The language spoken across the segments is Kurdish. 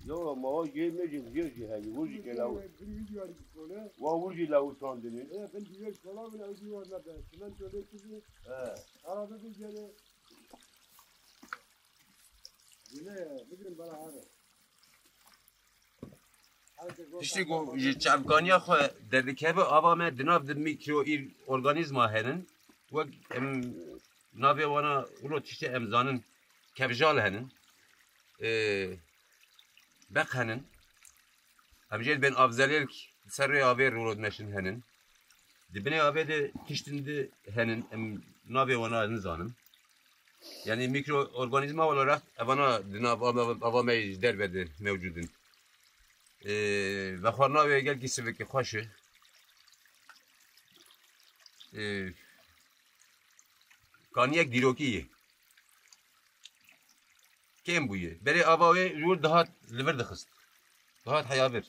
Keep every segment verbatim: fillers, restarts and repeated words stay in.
Yo, ma o jê me jî, jê jî heyî, wir jî kela wir. Wa wir jî la wir çandinî. He. Tiştê ku ji çavkaniya xwe derdikeve, ava me di nav di mîkroorganîzma henin. Wek em navê wana wilo tiştê em zanin, kevjal henin. Ee, beq henin. Em jê dibên avzelêlk ser rê avê rûro dimeşin henin. Di binê avê de tiştin di henin, em navê wana nizanim. Yani mikroorganizma olarak evana di nav ava, ava me ji derve de mewcud in. Ee, vexwarina wê gelkî sivikî xweş e. Ee, kaniyek dîrokî ye. Kêm bûye. Berê ava wê ji wir dihat li vir dixist. Dihat heya vir.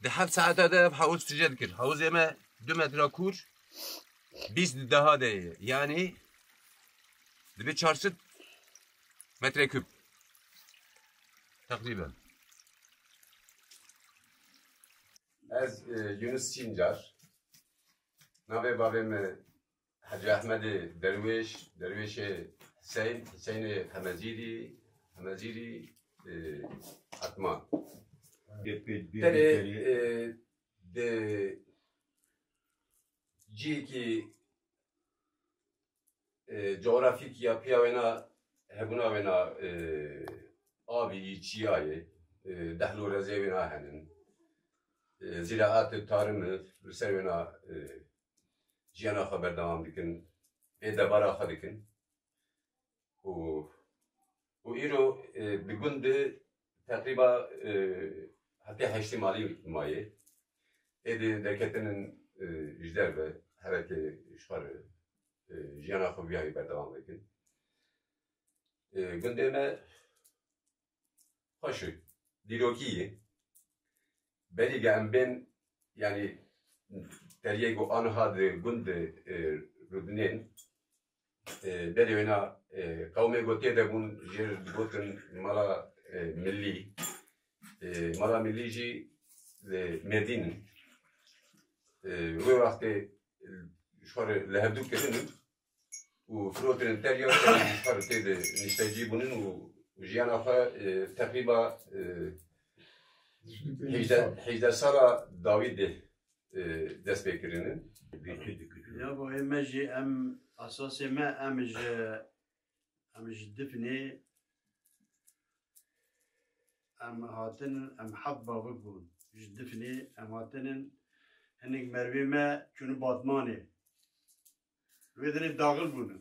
Di heft saeta de ev hewz tije dikir. Hewzê me du metra kûr, bîst di deha de ye. Yanî dibe çar sed metre kûb. Teqrîben. Ez, e, Yunus Çîncar. Navê bavê me Hecî Ehmedê Derwêş, Derwêşê Hiseyn, Hiseynê Hemezîrî, Hemezîrî, e, Etman. Tenê, e, di cihekî, e, coğrafîk ya piya wêna, hebûna wêna, e, avî, çiyayê, e, dehlorezê wêna henin. E, zîraet, tarim, li ser wêna, e, jiyana xwe berdewam dikin, ê debara xwe dikin. Û, û îro, e, bi gund de teqrîba, e, hetê heştê malî maye. Ê de derketinin, e, ji derve hereke ji xwe re, e, jiyana xwe viyayê berdewam dikin. E, gundê me xweş e. Dîrokî ye. Berî ge em bên, yanî teriyê ku aniha di gund de, e, rûdinên, e, berê wêna, e, qewmê ku tê de bûn jê re digotin mala, e, millî. E, mala millî jî, e, Mêrdîn in. E, wê wextê, e, ji xwe re li hevdû kirin in. û firotên teriya xwe ji xwe re tê de niştecî bûnin û jiyana xwe, e, teqrîba, e, hêjdeh, hêjdeh sala dawî de, e, dest pê kirine. Ya bo ê me jî em esasê me em ji, em ji Difnê em hatin, em heft bavik bûn. Ji Difnê em hatinin, hinek merivê me çûne Batmanê. Wê derê daxil bûne.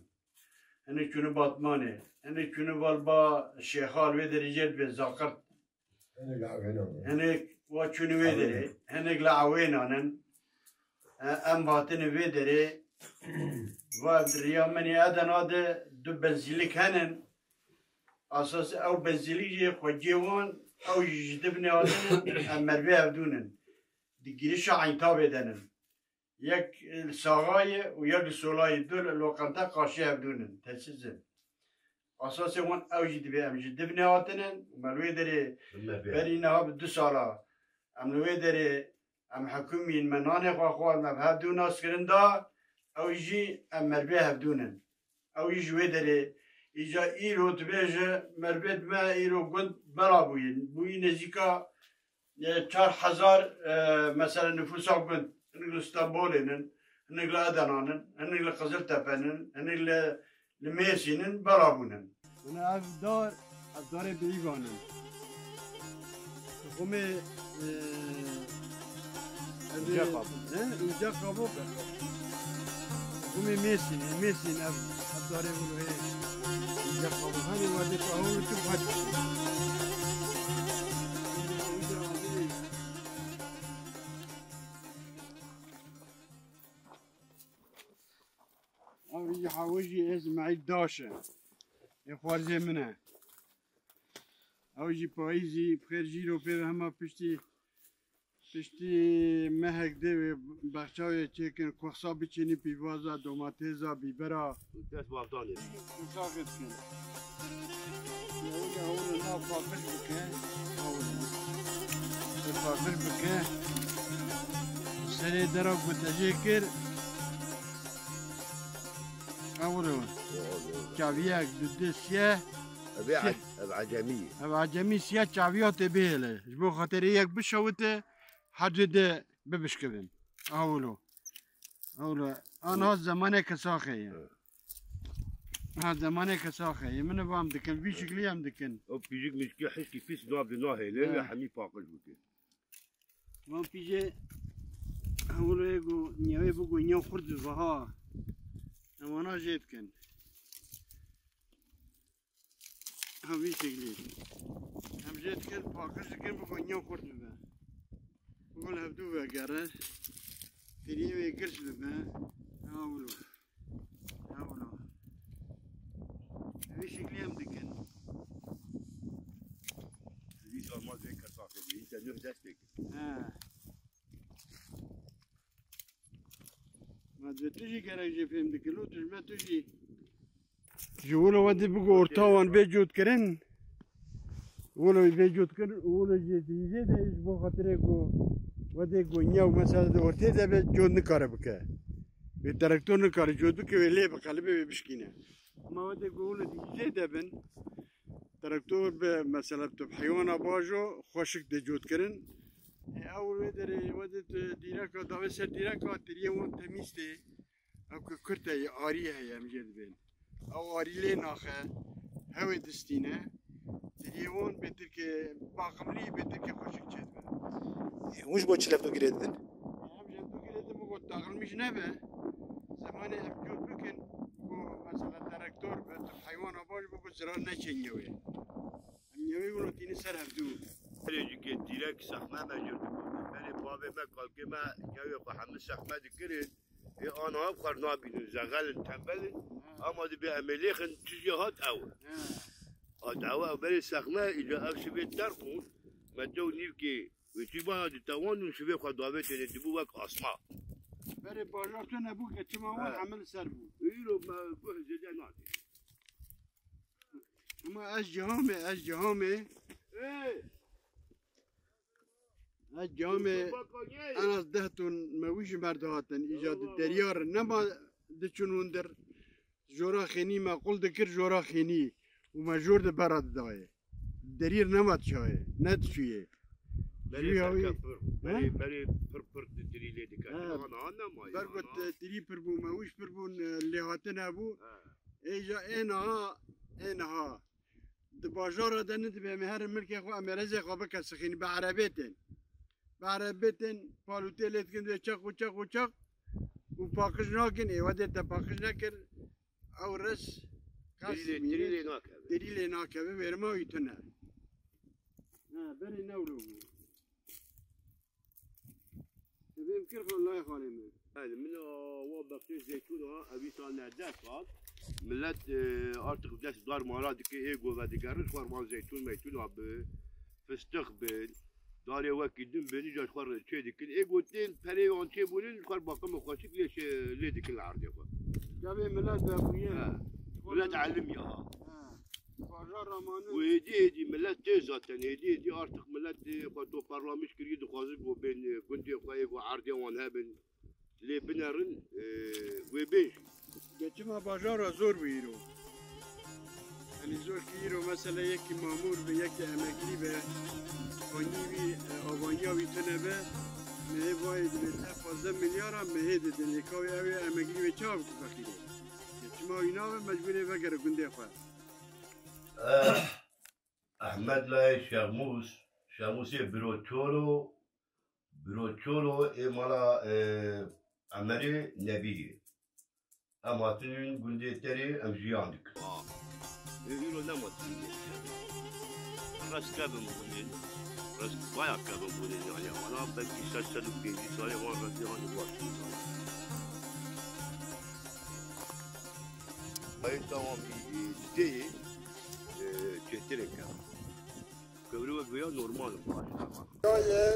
Hinek çûne Batmanê. Hinek çûne val ba Şêxal, wê derê jê dibe Zaqirt. Hinek wa çûne wê derê. Hinek li Ewênan in. E, em hatine vê derê. Va di riya min ê Edena de du benzîlik henin. Esas ew benzîlik jê xweciyê wan, ew jî ji Difnê hatine, em merivê hevdûn in. Di girişa Eyntabê de nin. Yek li saxa ye û yek li sola ye. Du li loqente qarşî hevdûn in, tesîs in. Esasê wan ew jî dibe em ji Difnê hatinin û me li wê derê berî niha bi du sala em li wê derê em hikûmîn, me nanê xwe xwar, me bi hevdû nas kirin da, ew jî em merivê hevdûn in. Ew jî ji wê derê. Îca îro dibêje merivê me îro gund bela bûyî. Bûyî nêzîka, e, çar hezar, e, mesela nifûsa gund. Hinek li Stenbolê nin, hinek li Edenan in, hinek li Qiziltepe nin, hinek li, li Mêrsîn in, bela bûnin. Hûn ev dar, ev darê bêyîvan in. Tuxumê, e, ev ê, Înce qabû. He? Înce qabû. Tuxumê Mêsîn, Mêsîn ev, ev darê wilo hê. Înce qabû. Hani werdê kahûr tu xweş. Ew jî hewî jî Îsmaîl Daş e. Ê xwarzê min e. Ew jî payîzî bi xêr jî ro pê ve hema piştî Piştî mehek dê wê bexçawê çêkin, kuxsa biçînî pîvaza, domatêza, bîbera. Dest bavdanê. Saxê dikin. Ewil ewil nav paqij bike. Ewil. Paqij bike. Serê dera gotejê kir. Ewil. Çaviyek, du, du, siyeh. Ev ê Siyeh. Ec-, ev ecemî ye. Ev ecemî siyeh çaviya tê bihêle. Ji bo xatirê yek bişewite, hacê de bibişkivin. Awlo. Awlo. An ha zemaneke saxê ye. Evet. Ha zemaneke saxê ye. Min ev em dikin. Vî şiklî em dikin. O pîjik mişkî hişkî pîs nav de nahêle ve Ha. hemî paqij bike. Van pîjê hewlo yê ku newê bigo nyew xurt bi ha. Em wana jê dikin. Ha vî şeklî. Em jê dikin, paqij dikin, bigo nyew xurt bibe. Bigo li hevdû vegere. Tiriyê wê girs bibe. Ha wilo. Ha wilo. Vî şeklî em dikin. Vî sarmaz vê kesafê dî. Te nuh dest pê kir. He. Ma tu jî gerek jê fêm dikir. Lo tu ji me tu jî. Ji wilo wedî bigo orta wan bê cotkirin. Wilo bê cotkirin, wilo jê dîjê de ji bo xatirê ku wedê ku nyaw mesela di ortê de be cot nikare bike. Wê traktor nikare cot bike, wê lê biqelibe, wê bişkîne. Ama wedê ku wilo dîjê de bin, traktor be mesela tu heywana bajo xweşik de cotkirin. E, ew wê derê wedê tu dîreka davê ser dîreka tiriyê wan temîz tê. Ew ku kurte ye, arî heye, em jê dibên. Ew arî lê naxe, hewê distîne. Tiriyê wan bêtirkê baqimlî, bêtirkê xweşik çêdibe. Hûn ji bo çi levdogirê didin? Em ji levdogirê didin, ku taxilmîş nebe. Zemanê em cot bikin, ku mesela traktor be, tu heywana baş be, ku zirar neçênge wê. Em yewê wilo tînin ser hevdû. Berê jikê dîrek sexme me jê digotin. Berê bavê me, kalkê me, yewê xwe hemû sexme dikirin. Ê ana ev xwar nabînin, zexel in, tembel in. Ama dibê em ê lêxin, tu jê hat ew. Hat ew, ew berê sexme, îca ev şivê terq bûn. Me dew nîvkê wê tu bana di tewan û şivê xwe davêtêne, dibû wek asma. Berê bajar tu nebû, ke çima wan He. hemil ser bû. Îro me guh zêde nadê. Ama ez cihamê, ez cihamê. Ê! Ez cihamê, Mustafa Konyê! en az deh ton mewî ji me re dihatin. Îca di Eyvallah. derya re nema diçûn hundir. Jora xênî me qul dikir, jora xênî. Û me jor di bera didayê. Derî re nema diçayê, ne diçûyê. Berê Jûya wî- berke pir, He? berê, berê pir pir di tirî lê dike. He. Ana, ana mayî, Ber ana. got, e, tirî pir bû, mewîş pir bûn, e, lê hatin hebû. He. Ê ja ê niha, ê niha. Di bajara de nedibe, em ê herin milkê xwe, em ê rezê xwe bike sixîn, bi erebê tên. Bi erebê tên, palûtê lê dikin, dê çeq û çeq û çeq. Û paqij nakin, ê wedê te paqij nekir. Ew res Tirî lê, qasî tirî lê nakeve. Tirî lê nakeve, vêrima wî tune. Ha, berê ne wilo bû. Evê em kir xwe layê xalê me. Yani min a wa bextê zeytûn a, evî sal ne deh sal. Millet, e, artık dest dar mala dike, ê gove digerin, xwarman zeytûn meytûn a bi. Fistix bin, darê wekî din bin, îca ji xwe re çê dikin. Ê gotên perê wan çê bûnin, ji xwe re baqim û xweşik lê çê, lê dikin li erdê xwe. Gavê milet vebûye. He. Milet elim ya ha. He. Bajar ramanin. Û êdî, êdî milet tê zaten, êdî, êdî artık milet, e, xwe toparlamiş kiriye, dixwazin ku bên, e, gundê xwe, ê ku erdê wan hebin. Lê binerin, e, wê bên jî. Geçima bajara zor bû îro. Yanî zor ki îro mesela yekî mamûr be, yekî emeklî be, xanî wî, e, avaniya wî tune be, mehê vayê dibê te pazdeh milyar a mehê didin. Ê ka wê ew ê emeklî wê çawa bike feqîrê? Geçima wî nabe, mecbûrê vegere gundê xwe. Eh, Ehmed Layê Şemûs, Şemûsê Biro Çolo, Biro Çolo ê mala, e, Emerê Nebî ye. Em hatin gundê Terê, em jiyan dikin. Ê, îro nema tînê. Rest kevin bûnên. Rest baya kevin bûnên, yani, wana belkî şeş sed û pêncî salê wan restê wan ê başî. Ayê tamam, e, dê, e, çêtirê kevin. Kewrê wek vêya normal in, baş e. Çaye,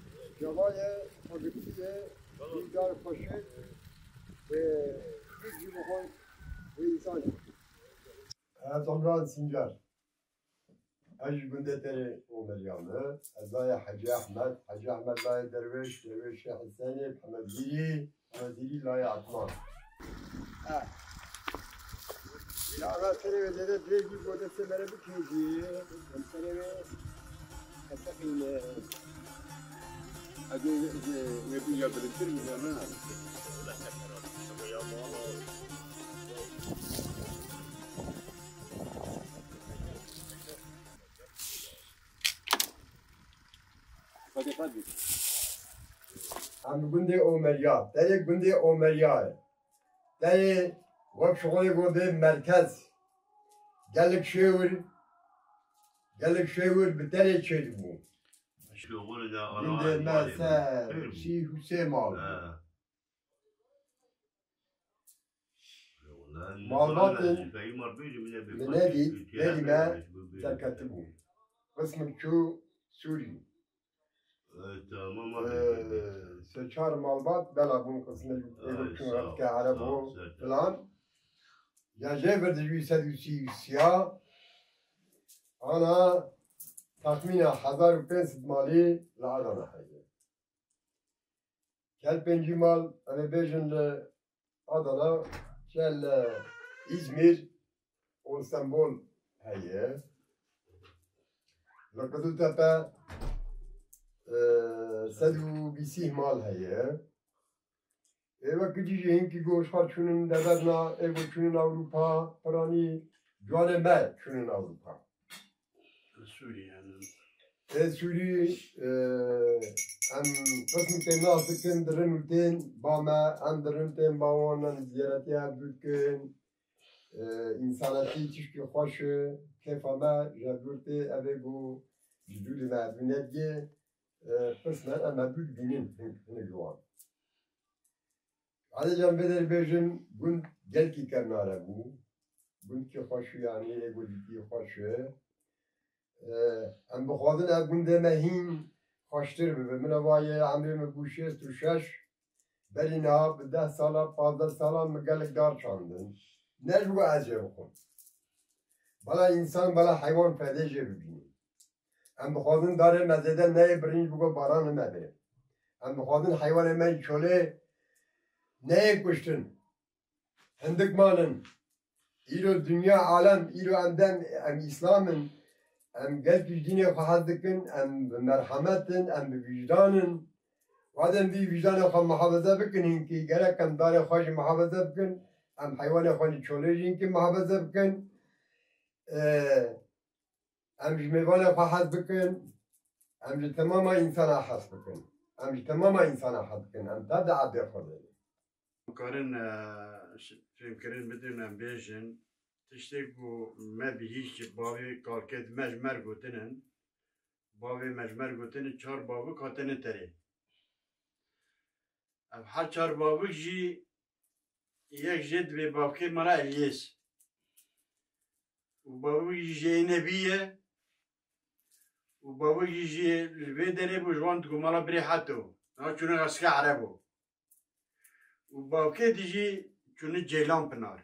Cevayê xwe girtiye, îcar xweşik, e, hiç jî bixwe, wê însan jî. Ez Umran Sincar. Ez ji gundê Terê Omeriya me. Ez layê Hecî Ehmed, Hecî Ehmed layê Derwêş, Derwêş Şêx Hisenê, Hemedîrî, Hemedîrî layê Etman. Ha. Ya ana serê wê zêde dirêj bû, gote sê mere bikêjî. Serê wê keseqîne. Hadi, e, ne bileyim ya, bilintir mi ya, ne? Em gundê Omeriya, Terê gundê Omeriya ye. Terê wek şixulê ku bê merkez. Gelek şêwir, gelek şêwir bi Terê çêdibû. Gundê me ser sî û sê mal bû. Malbatên min nedît, berî me derketibû. Qismek çû Sûrî. Sê çar malbat bela bûn, qismek êgo çûn revke Erebo filan. Ya jê vir dijî sed û sî û sîya, ana texmîna hezar û pênc sed malî li Adana heye. Çel pêncî mal, em ê bêjin li Adana, çel li Îzmîr û Stenbol heye. Li Qiziltepe, e, sed û bîst mal heye. Ê wekî dî jî hinkî goşxar çûnin deverna, ê go çûnin Ewropa, piranî ciwanê me çûnin Ewropa. Sûrî yani. Ê Sûrî, e, em qismekê nas dikin, dirin û tên ba me, em dirin tên ba wan, em ziyaretiya hev dikin. E, însanetî tişkî xweş e, kêfa me ji hev dûr tê, ev ê ku ji dûrî me hev dû nediyê, e, qismen em hev dû dibînin hin-, hinek ji wan. Hadi can vê derê bêjin, gund gelkî kevnare bû. Gundkî xweş û yanî ê gundkî xweş e. Em bixwazin ev gundê me hîn xweştir bibe. Min eva yê emrê min bû şêst û şeş. Berî niha bi deh sala, pazdeh sala min gelek dar çandin. Ne ji bo ez jê bixwim. Bela însan, bela heywan fedê jê bibînin. Em bixwazin darê me zêde neyê birîn ji bo baran nebe. Em bixwazin heywanê me çolê neyê kuştin. Hindik manin. Îro dinya alem, îro em dem, em îslam in. Em gelkî ji dînê xwe hez dikin, em bi merhemet in, em bi wîjdan in. Wadem vî wîjdanê xwe muhafaza bikin hinkî, gerek em darê xwe jî muhafaza bikin, em heywanê xwe jî çolê jî hinkî muhafaza bikin. Em ji mêvanê xwe hez bikin, em ji temama însana hez bikin. Em ji temama însana hez bikin, em tev de erdê xwe de ne. Em karin, e, ş-, fêmkirin bidin, em bêjin, tiştê ku me bihîst ji bavê kalkê di me ji me re gotinin, bavê me ji me re gotinin, çar bavik hatine terê. Ev her çar bavik jî yek jê dibê bavkê me re Elyês. Û bavik jî jê nebî ye. Û bavik jî jê li vê derê bû, ji wan digo mala birê Heto. Niha çûne Xeske Erebo. Û bavkê di jî çûne Ceylan Pinar.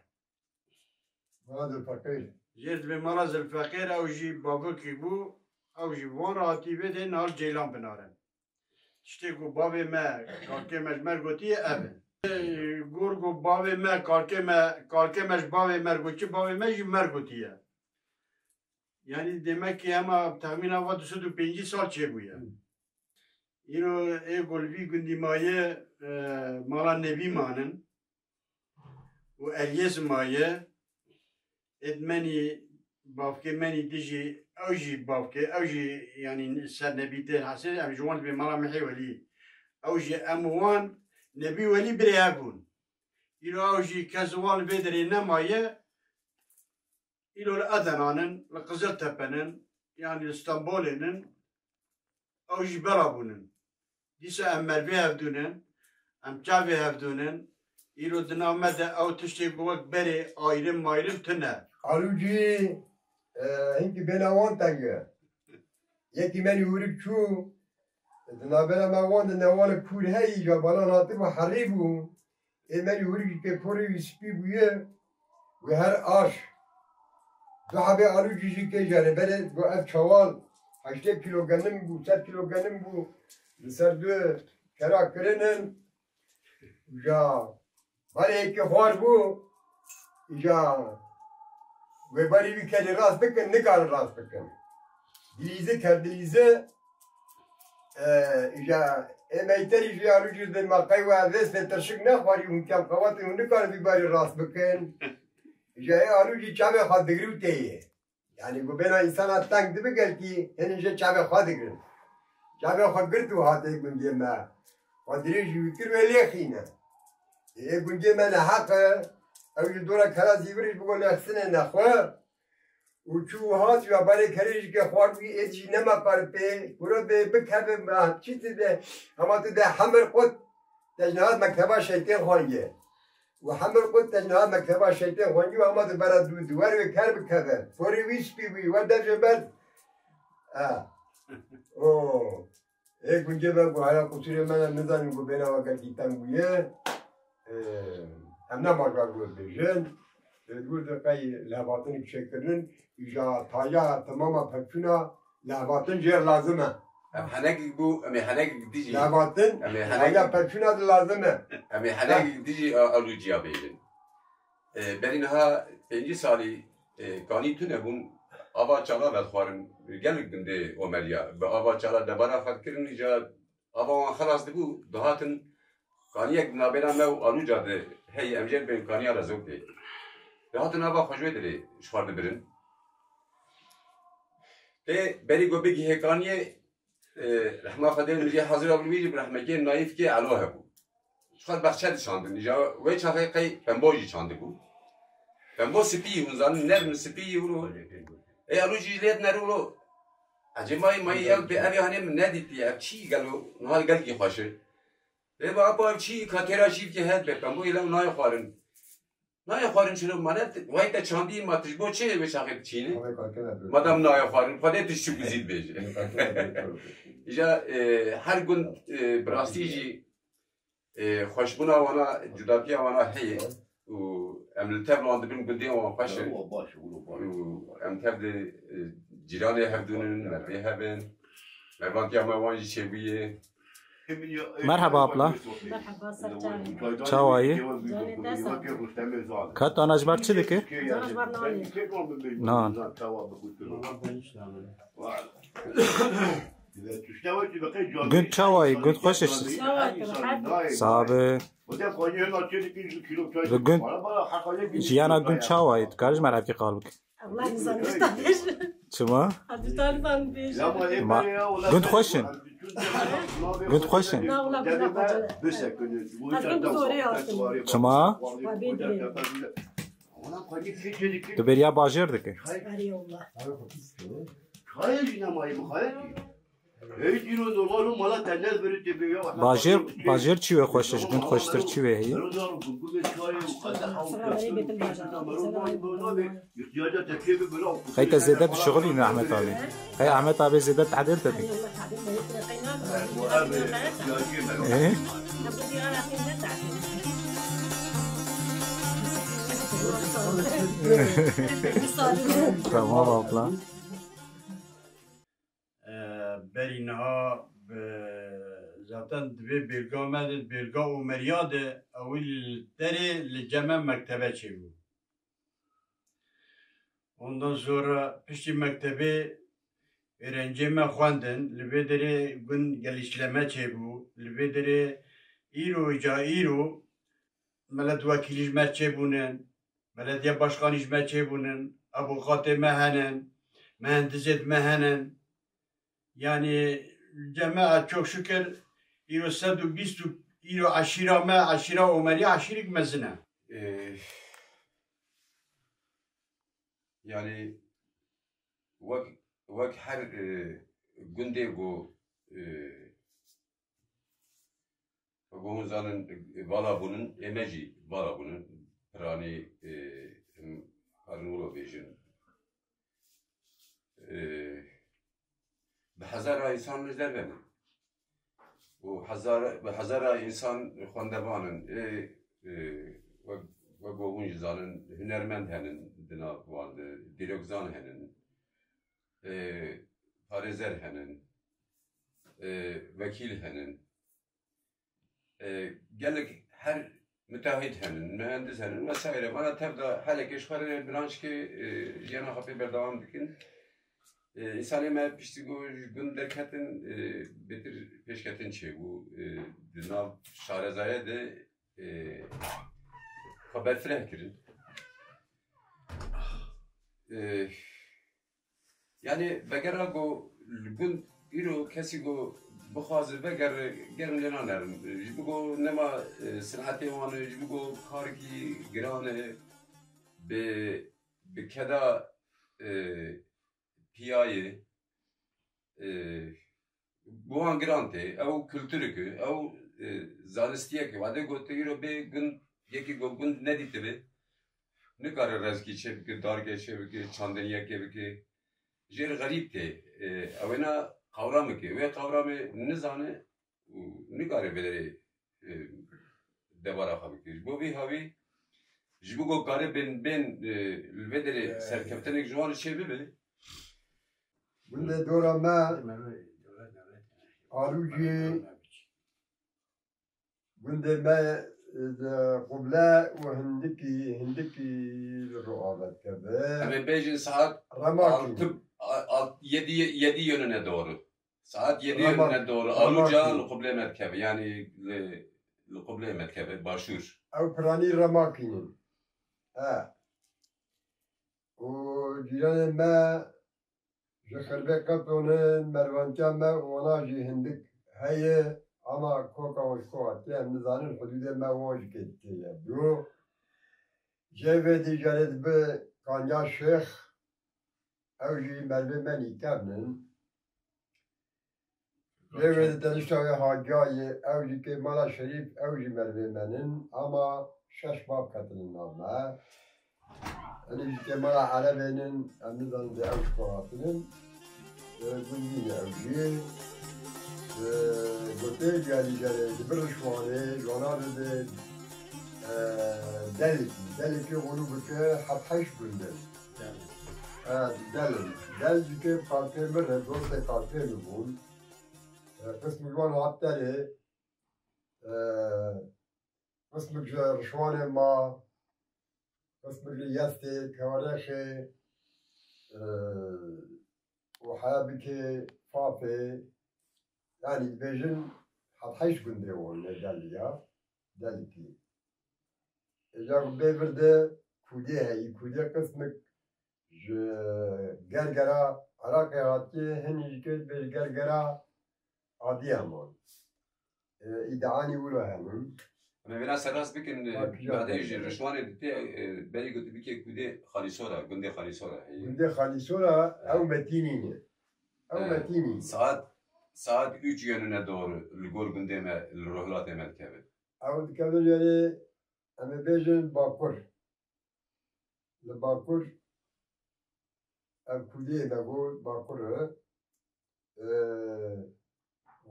Mala Zilfeqîr. Jêr dibê mala Zilfeqîr, ew jî bavikî bû, ew jî bi wan re hatî vê dê nal Ceylan Pinar e. Tiştê ku bavê me, kalkê me ji me re gotiye ev e. Gor ku bavê me, kalkê me, kalkê me ji bavê me re gotiye, bavê me jî me re gotiye. Yanî demek ki hema texmîna va du sed û pêncî sal çêbûye. Îro ê ku li vî gundî maye, e, mala Nebî manin û Elyês maye. Êd menî, bavkê menî dijî, ew jî bavkê, ew jî, yanî, ser Nebî tên hesê, em ji wan dibê mala Mihê Welî. Ew jî em wan Nebî Welî birê hev bûn. Îro ew jî kes wan li vê derê nemaye, îro li Edenan in, li Qiziltepen in, yanî li Stenbolên in. Ew jî bela bûnin. Dîsa em mervê hevdûnin, em çavê hevdûnin, Îro di nav me de ew tiştê ku wek berê ayrım mayrım tune. Alûcî, e, hinkî bêhna wan teng e. Yekî menî hûrik çû, di navbera me wan de newalek kûr heyî, ja balan hatibû herî bû. Ê menî hûrik jî pê porê wî spî bûye, wê her aş. Du hebê alûcî jî kê jere berê, got ev çawal heştê kîlo genim bû, sed kîlo genim bû, li ser du kera kirinin. Ja barê yekê xwar bû, îja wê barê wî kenê rast bikin, nikarin rast bikin. Dilîze ker dilîze, e, îja ê meyterî jî alû jî dê ma qey we vêstê tirşik nexwarî, hûn kem qewatê hûn nikarin vî barê rast bikin. Îja ê alû jî çavê xwe digirî û tê yê. Yanî ku bêhna însana teng dibe gelkî, hênî jê çavê xwe digirin. Çavê xwe girt û hate gundê me. Xwe dirêjî wî kir wê lê xîne. Ê gundê me neheq e. Ew ji dora kera zîvirî ji bo lêxistinê nexwe. Û çû û hat ya barê kerê jî ke xwar wî êd jî nema qal pê. Kuro bê bikeve me çi ti de. Hema tu de hemir qut. Te ji niha mekteba şeytê xwendiye. Û hemir qut te ji niha mekteba şeytê xwendiye û hema tu bera dû duwer wê ker bikeve. Porê wî spî bûyî, wer dev jê ber. E. O. Ê gundê me ku heya qusûrê me ne, nizanin ku bêhna we gelkî teng bûye. E, em nema ji wer bêjin. Ê, di wir de qey lehvatinik çêkirinin, îja taya temama pevçûna lehvatin jêr lazim e. Ev henekek bû, em ê henekek dijî. Lehvatin, em ê henekek, taya pevçûna de lazim e. Em ê henekek dijî a-, alûciya bêjin. E, berî niha pêncî salî, e, kanî tune bûn, ava çala vedixwarin, gelek gundê Omeriya. Bi ava çala debara xwe dikirin, îja ava wan xelas dibû, dihatin kaniyek di navbêra me û Alûca de heye, em jê dibên kaniya Rezokê. Dihatin ava xwe ji wê derê ji xwe dibirin. Tê berî ku bigihê kaniyê, e, rehma Xwedê min jê hazir abû, wî jî bi rehmekê nayîfkê elo hebû. Ji xwe bexçe dişandin. Îja wê çaxê qey pembo jî çandibû. Pembo spî yî, hûn zanin, nerm spî yî wilo. Ê Alû jî lê dinere wilo. Ecê mayî mayî ev bê, ev yanê min nedîtiye, ev çî gelo, niha gelkî xweş e. Ê ba apo ev çî ka têra şîvkê het be, pemboyê lew nayê xwarin. Nayê xwarin çilo mane, way te çandî ma tu ji bo çi wê çaxê diçîne? Madem nayê xwarin, Xwedê tu ji çi guzî dibêje. Îja, e, her gund, e, bi rastî jî, e, xweşbûna wana, cudatiya wana heye û em li tev wan dibin, gundê wan xweş e. Ewa baş e, wilo baş e. Û em tev de, e, cîranê hev dûnin, mervê hev in. Mervantiya me wan jî çêbûye. Merhaba abla. Merhaba, ser çavê. Çawa yî? Canê te sağ ol. Ka tu ana ji ber çi dike? Ana ji ber nanê. Nan. Gund çawa yî? Gund xweş e. Çawa yî? Rehet. Sabe. Li gund, jiyana gund çawa yî? Dikarî ji me re evkî qal bike? Allah nizam, tu ta bêj. Çima? Hadi tu nizam bêj. Ma, gund xweş in. Gund xweş in. Na, wala gund xweş in. Çima? Tu bêriya bajêr dike. Arê Allah. Bajêr, bajêr çi wê xweş e, ji gund xweştir çi wê heye? Qey te zêde dişixulîne Ehmet abi? Qey Ehmet abi zêde tehdêl te dike? Ê? Tamam abla. E, berî niha bi, zaten di vê bêlga me de, bêlga Omeriya de, ewil li derê li cem me mektebe çêbû. Ondan sonra piştî mektebê êrencê me xwendin, li vê derê gund gelişleme çêbû, li vê derê îro ca îro milet wekîlî ji me çêbûnin. Belediye başkanî ji me çêbûnin, avûkatê me henin, mehendisêd me henin. Yanî cem me, e, çok şükür, îro sed û bîst û îro eşîra me, eşîra Omerî eşîrek mezin e. Ee, yanî wek, wek her, e, gundê ku, e, Gohûn zanin vala bûnin, ê me jî vala bûnin. Piranî, e, em karin wilo bêjin. E, bi hezara însan li derve ne. Û hezar, bi hezara însan xwendevan in. Ê, e, wek, wek gohûn jî zanin, hunermend henin di nav wan de, dîrokzan henin, e, parêzer henin, e, wekîl henin. E, gelek her müteahhit henin, mühendis henin vesaire. Vana tev de helekê ji xwe re branşkê, e, jiyana xwe pê berdewam dikin. E, însanê me piştî ku ji gund derketin, e, bêtir pêşketin çêbû. E, di nav şarezayê de, e, xwe berfireh kirin. E, Yanî vegera ku li gund îro kesî ku bixwaze vegere, germ lê nanerin. Ji bo ku nema, e, sinetê wan e, ji bo ku karekî giran e, bi, bi keda, e, piyayê, e, bi wan giran tê. Ew kulturek e, ew, e, zanistiyek e. Wadê ku tu îro bê gund, yekî ku gund nedîtibe, nikare rezkî çêbike, dargê çêbike, çandiniyekê bike. Jêr xerîb tê. E, ewêna qawramekê. Wê qawramê nizane û nikare vê derê, e, debara xwe bike. Ji bo vî hawî, ji bo ku kare bên, bên, e, li vê derê serkeftinek ji wan re çêbibe. Gundê dora me Alû jî gundê me, e, quble û hindikî, hindikî li ro ava dikeve. Em ê bêjin saet Remakî. Altı, a-, alt-, yedi, yedi yönüne doğru. Saat yedi Remak-, yönüne doğru. Alûca Remakî. Li qublê me dikeve. Yanî li, li qublê me dikeve. Başûr. Ew piranî Remakî ne. E. Û cîranê me ji Xirbê Qepton in, mervantiya me û wana jî hindik heye, ama koka wan ji ku hatiye em nizanin, hudûdê me wan jî kê dikeye. Dû, jê vê dî jê re dibe Kanya Şêx, ew jî mervê me nîkevn in. Lê wê di tenişta wê hagiyayê, ew jî kê mala Şerîf, ew jî mervê me nin, ama şeş bav ketinin nav me. Enî jî kê mala Erebê nin, em nizanin dê ew ji ku hatinin. E, gundî ne ew jî. E, gotê jî, yanî jere, di bir Rişwanê, ji wana re di, e, Delikî, Delikî xulû bike, heft heşt gundin. E, Del, Del jî kê kalkê min re, dostê kalkê min bûn. E, qismik ji wan hat derê, e, qismik ji Rişwanê ma, qismik li Yestê, Kewerexê, e, û heya bikê Fafê, yanî dibêjin hat heşt gundê wan ne Del ya, Delikî. Êca ku bê vir de Kûdê heyî, Kûdê qismik ji Gergera Iraqê hatiye, hinî jî kê dibê ji Gergera Adiyaman. E, îdianî wilo henin. Em ê vêna serrast bikin, e, Bak, badê ya. Ji Rişwanê dite, e, berî ku tu bikê Kûdê Xalîsora, gundê Xalîsora heye. Gundê Xalîsora, ew Metînî ne. Ew E, Metînî ne. Saat, saat üç yönüne doğru li gor gundê me, li rojhilatê me dikeve. Ew dikeve jêrê, em ê bêjin Bakur. Li Bakur, ev Kûdê me got, Bakur e. E,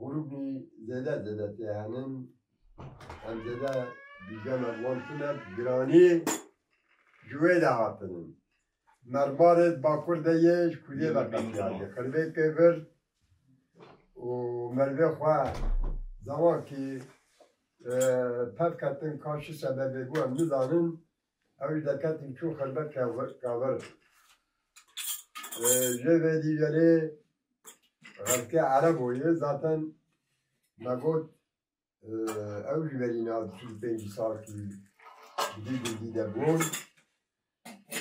grûbî zêde zêde tê henin. Em zêde bîja me wan tune, giranî ji wê de hatinin. Mermarê Bakur de yê ji Kûdê ve qetiyaye. Xirbê kê vir û mervê xwe zewakî, e, pev ketin ka çi sebebê bû em nizanin. Ew jî derketin çûn Xirbet Kavir, Kavir. E, jê vê dî verê xelkê Erebo ye. Zaten me got, e, ew jî verî navê çil û pênc salkî di vî gundî de bûn.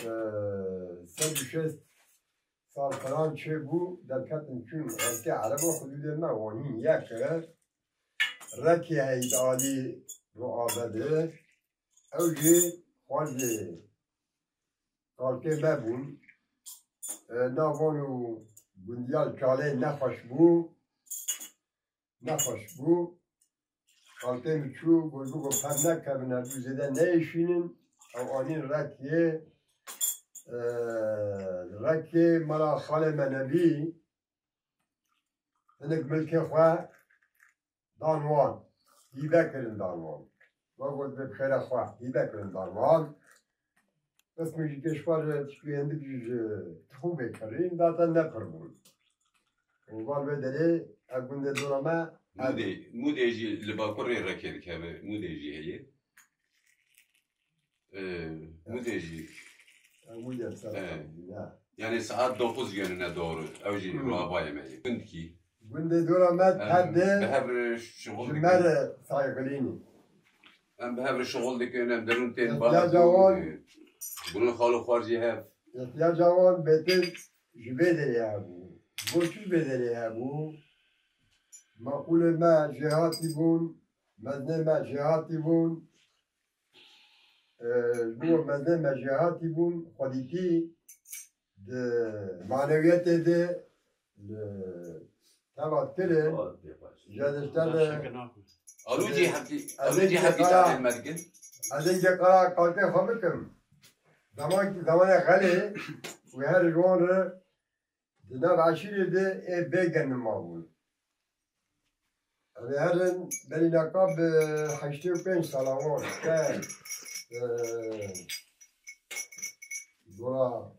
E, sed û şêst sal filan çêbû, derketin çûn xelkê Erebo hudûdê me wan hîn yek e. Rekî heyî di alî Roabe de. Ew jî xwezê kalkê me bûn. E, nav wan û gundiya li Çalê nexweş bû. Nexweş bû. Xalkê min çû, got, bû got, peb nekevin, ev zêde neyêşînin. Ew anîn Rekê, e, Rekê mala xalê me Nebî, hinek milkê xwe dan wan, hîbe kirin dan wan. Wa got, bi xêra xwe hîbe kirin dan wan. Qismê jî kêşwar tiştê hindik jî ji tixûbê kirîn, zaten ne pir bûn. Û van vê derê ev gundê dora me. Mûdê, Mûdê jî li bakurê Rekê dikeve, Mûdê jî heye. Ee, Mûdê jî. Ew Mûdê ser Ee. Xwe, ya. Yani saat dokuz yönüne doğru. Ew jî Hı. ruhavayê me ye. Gund kî. Gundê dora me Em tedê bi hev re şixul ji dikin. me re saygilînî. Em bi hev re şixul dikin, em derûn tên Ihtiyaca baz wan. Bunun xalo xwar jî hev. Ihtiyaca wan bêtir ji vê derê hebû. Bo çi ji vê derê hebû? Maqûlê me jêhatî bûn, mezinê me jêhatî bûn. Ee, ji bo mezinê me jêhatî bûn, xwedîtî di manewiyetê de li teva kiri, jê dişte de Alû cî hepî, ez alû cî ê hepî qara, tadê me dikin. ez ê qara kalkê xwe bikim. Zaman, zamanê xelê wê her ji wan re di nav eşîrê de ê bê genim mabûn. Em ê herin berî naka bi heştê û pênc sala wan te, e, dora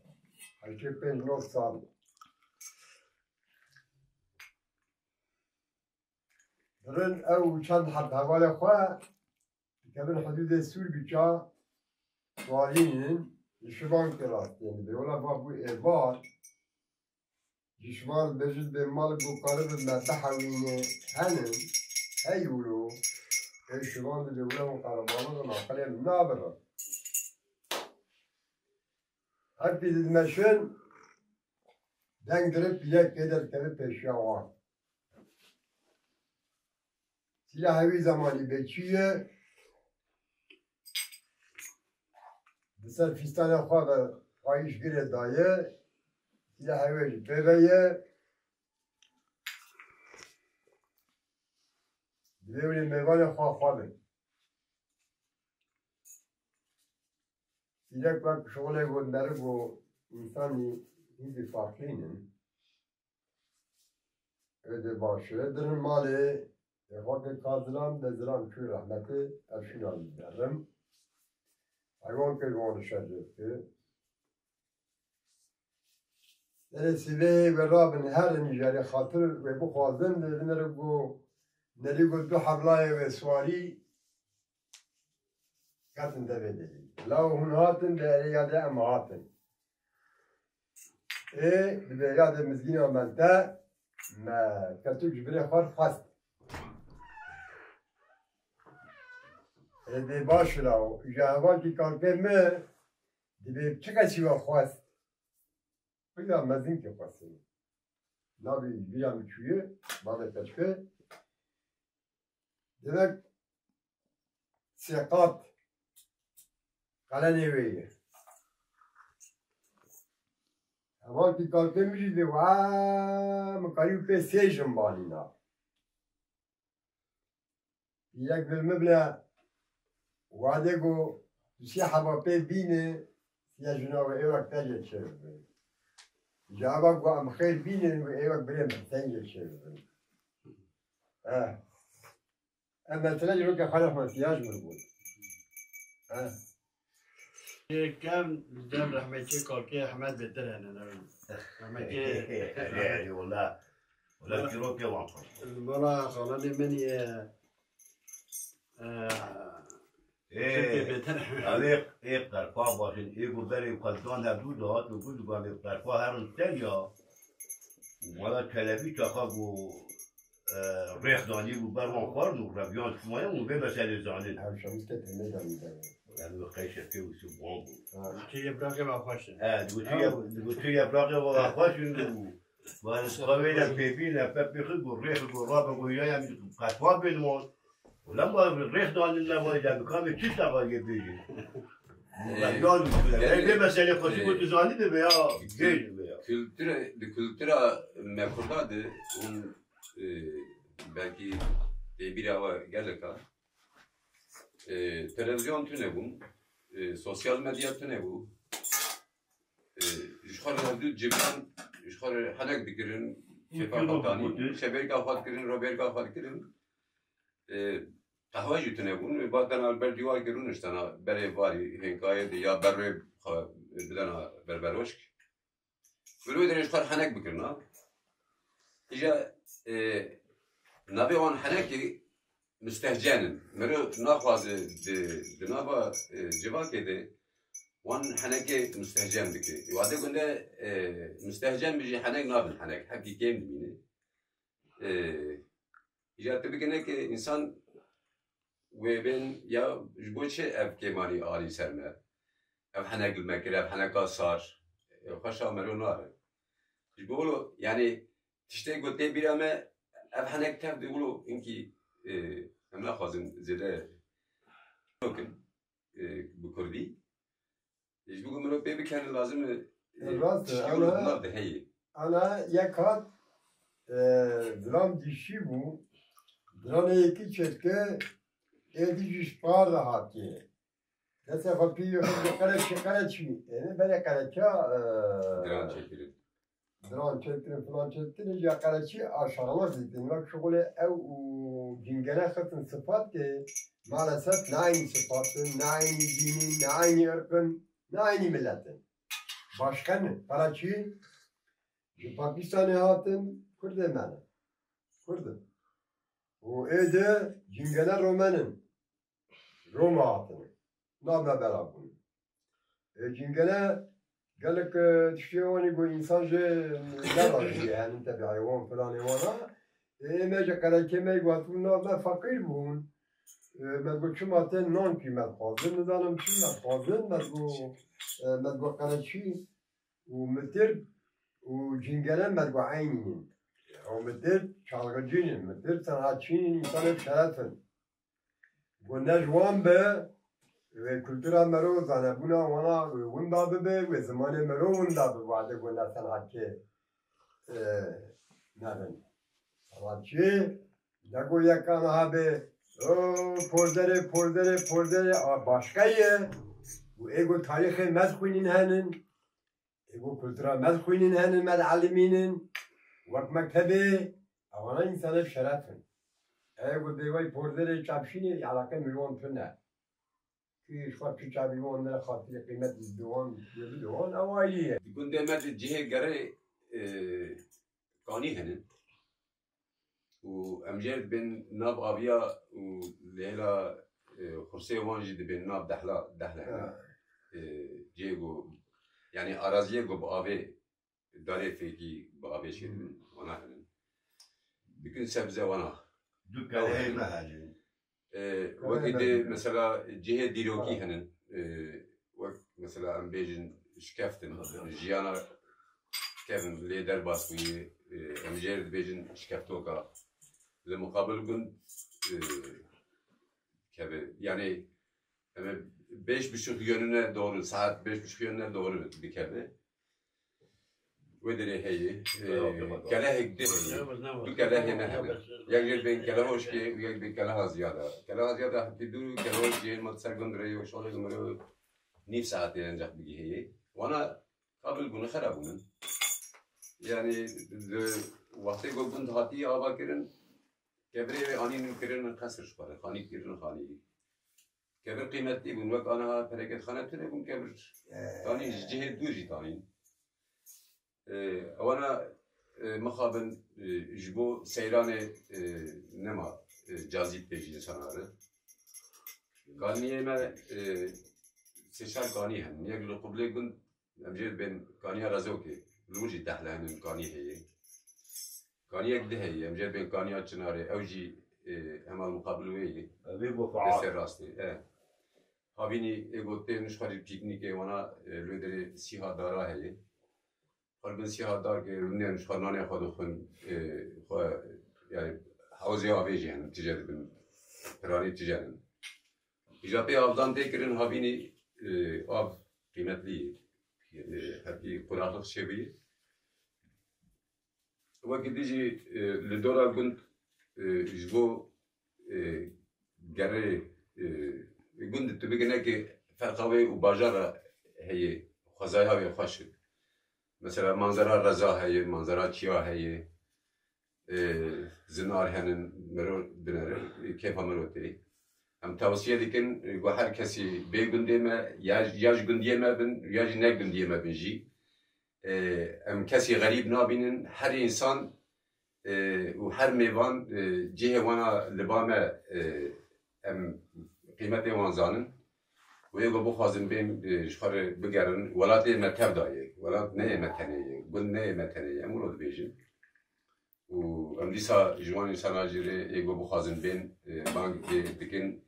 heştê û pênc nod sal. Dirin ew çend heb hevalê xwe dikevin hidûdê Sûrbiça, Sualînin, li Şivankê rast tên. Dê wela va bû êvar, ji Şivan dibêjin bê mal ku karibin me bihewîne henin, hey wilo, ê Şivan dibê wila hûn qerebalixin aqilê min nabirin. Hepî dimeşin, deng dirin pîlek pê de dikeve pêşiya wan. Sîlahê wî zemanî bê çi ye? Bi ser fîstanê xwe ve qayîş girê daye. Sîlahê wê jî pê ve ye. Divê wê mêvanê xwe xwe bin. Sîlek wek şixulê ku meriv û însanî hîndî farqlîn in. Êdî baş e. Dirin malê, ê xakê ka zilam, de zilam çû rehmetê, ev şîna li derim. Heywan kir wan şer kir. Derê sîvê wê rabin herin, ji herê xatir wê bixwazin, li vin re ku nerî ku du heblayê wê swarî, ketin devê derî. Law hûn hatin, di erê ya de em hatin. Ê, di vê ya de mizgîna me te, me ketûk ji birê xwe xwest. Ê, dê baş ra, ji hevalkî kalkê min, dibê çi kesî we xwest? Peyda mezin ki xwestin. Navê bîra min çûye, bavê keçike. Demek sê qat qelenê wê ye. Hevalkî kalkê min jî dê wa min karî pê sê jin banîna. Yek li min bile wadê ku tu sê heba pê bîne, sê jina we êwek te jê çêbibin. Ji eva ku em xêr bînin û êwek birê min te jê çêbibin. Eh. Em mesela ji roke xwe re xwe siyaj min bûn. Eh. Yê kevn li cem rehmetçî Kalkê Ehmed bêtir hene, ne wî. Rehmetçî. Erê, erê, wela. Wela çîrokê wan xweş. Wela xalanê min ye, e, Ê, Tirkê bêtir. Ev ê, ê qerpa baş in. Ê ku berê xwe dan hebû dihat û got, got, ê qerpa herin ser ya. Wela Çelebî çaxa ku, e, rêx danî bû ber wan xwarin û reviyan çûmaye û vê meselê zanin. Ev şemîske temê de min de. Ev qey şefê û sibwan bû. Ha. Çi yepraqê ve xweş in. He, digotu yep-, digotu yepraqê ve xweş in û were qavê de pê bîne, pe pê xwe got, rêx got, rabe got, ya, ya, qetwa bên wan. Ulan ba rêx danin ne vay de, bi kamê çi sefa ye bêjin. Ulan ya, yani, vê meselê xweşî got, tu zanî de be ya, gêj be ya. Kültüre, di kültüra me Kurda de, un, e, belki Tê bîra we gelek a. E, televizyon tune bûn. E, sosyal medya tune bû. E, ji xwe re hevdû civiyan, ji xwe re henek dikirin, kêfa xwe danî, şevêrka xwe dikirin, robêrka xwe dikirin. E, qehwe jî tune bûn. Vatena ber dîwar kirûn, iştena berê varî, hênkayê de ya berê xwe bidena berberoşk. Mirov dê ji xwe henek bikirina. Îja, e, navê wan henekê mustehcen in. Mirov naxwaze di, di nava, e, civakê de wan henekê mustehcen bike. Wade gund e, e, mustehcen bijî henek nabin henek. Hepkî kêm dimîne. E, îja tu bikine ki însan wê bên ya ji bo çi ev kêmanî arî ser me? Ev henek li me kir, ev heneka sar. E, xweşa mero nare. Ji bo wilo, yanî tiştê ku tê bîra me, ev henek tev de wilo hinkî, e, em naxwazin zêde bikin, e, bi kurdî. Ji bo ku mirov pê bikene lazim e, e, Rast e, tiştê wilo ana, di nav de heye. Ana yek hat, e, diran dişî bû. Diranê yekî çêdike, êdî jî ji par re hatiye. Destê xwe pî qereçî, qereçî. Êne berê qereça, e, Diran çêkirin. Diran çêkirin, filan çêkirin, ya qereçî aşağılık ditin. Wek şuxulê ew û cingene xistin sifat ki maalesef ne aynî sifat in, ne aynî dîn in, ne aynî irq in, ne aynî millet in. Başka ne? Qereçî ji Pakistanê hatin, Kurdê me ne. Kurd in. Û êdî cingene Romen in. Roma hatine. Nav me bela bûne. E, cingene gelek, e, tiştê wanî ku însan jê ne razî ye, henin tebî heywan filanê wana. E, ê me ji qerekê me ku hatibûn nav me feqîr bûn. E, me got çima tên nan kî me dixwazin, nizanim çi me dixwazin, me got, e, me got qereçî û mitir û cingene me got eynî ne. Ew mitir çalgıcî ne, mitir senatçî ne, însanê bi şeref in. Ku ne ji wan be, wê kultura mero, zanebûna wana wê winda bibe, wê zimanê mero winda bibe, wade ku ne senatçê, e, nebin. Senatçê, ne ku yek aniha be, o, porzerê, porzerê, porzerê, a, başka ye. Û ê ku tarîxê me dixwînin henin, Ê ku kultura me dixwînin henin, me dielimînin, wek mektebê, ewana însanê bi şeref in. Ê ku dê wey porzerê çapşînê, eleqe min wan tune. Kî ji xwe tu çavî wan ne xatirê qîmet bi wan, bi wan, ew ayrî ye. Di gundê me de cihê gerê, e, kanî henin. Û em jê dibên nav aviya û lêla, e, xursê wan jî dibên nav dehla, dehle hene. Ha. E, cihê ku, yanî araziyê ku bi avê, darê fêkî bi avê çêdibin, wana hene. Dikin sebze wana. Du kelehê me hene. E, wekî dê mesela cihê dîrokî henin. E, wek mesela em bêjin şikeftin, jiyana kevin lê derbas bûye, e, em jê re dibêjin şikeftoka. Li muqabil gund, e, keve. Yani, em ê beş buçuk yönüne doğru, saat beş buçuk yönüne doğru dikeve. Wê derê heye, e, kelehek dê heye. Du kelehê me hene. Yek jê bên kelehoşkê û yek bên keleha ziyada. Keleha ziyada heptî du kelehoşkê ma ser gund re yo şolê gumre nîv saetê ancak bigihê. Wana qabil bûne, xera bûne. Yani, di wextê ku gund hatî ava kirin, kevirê wê anîn û kirin qesir ji xwe re, xanî kirin xanî. Kevir qîmetli bûn, wek aniha pereketxane tune bûn, kevir tanîn ji cihê dûr jî tanîn. E, ewana, e, mixabin, e, ji bo seyranê, e, nema, e, cazî dibêjî insana re. Kaniyê me, e, sê çar kanî henin. Yek li Qublê Gund, em jê dibên kaniya Rezokê. Li wir jî dehle henin kanî heye. Kaniyek di heye, em jê dibên kaniya Çinarê. Ew jî, e, hemal muqabil wê ye. Ev ê bo faal. Destê rastê, e. Havînî ê gotê nişxerî pîknîkê wana, e, li wê derê sîha dara heye. Xwe li bin sîha dar ke rûnên ji xwe nanê xwe dixwin, e, xwe, yani, hewzê avê jî hene, tije dibin, piranî tije hene. Îja pê avdan tê kirin, havînî, e, av qîmetlî ye. E, hepî quraxlik çêbûye. Wekî dî jî, e, li dora gund, e, ji bo e, gerê, e, gund tu bigine ki ferqa wê û bajara heye, xwezaya wê xweş e. Mesela manzara reza heye, manzara çiya heye, e, zinar henin, miro dinere, e, kêfa miro tê. Em tewsiye dikin, e, ku her kesî bê gundê me, ya, ya ji gundiyê me bin, ya jî ne gundiyê me bin jî. E, em kesî xerîb nabînin, her însan, e, û her mêvan, e, cihê wana li ba me, e, em qîmetê wan zanin. Wê ku bixwazin bên, e, ji xwe re bigerin, welatê me tev da ye. Welat ne yê me tenê ye, gund ne yê me tenê ye. Em wilo dibêjin. Û em dîsa ji wan însana jî rê ê ku bixwazin bên, e, bang lê dikin.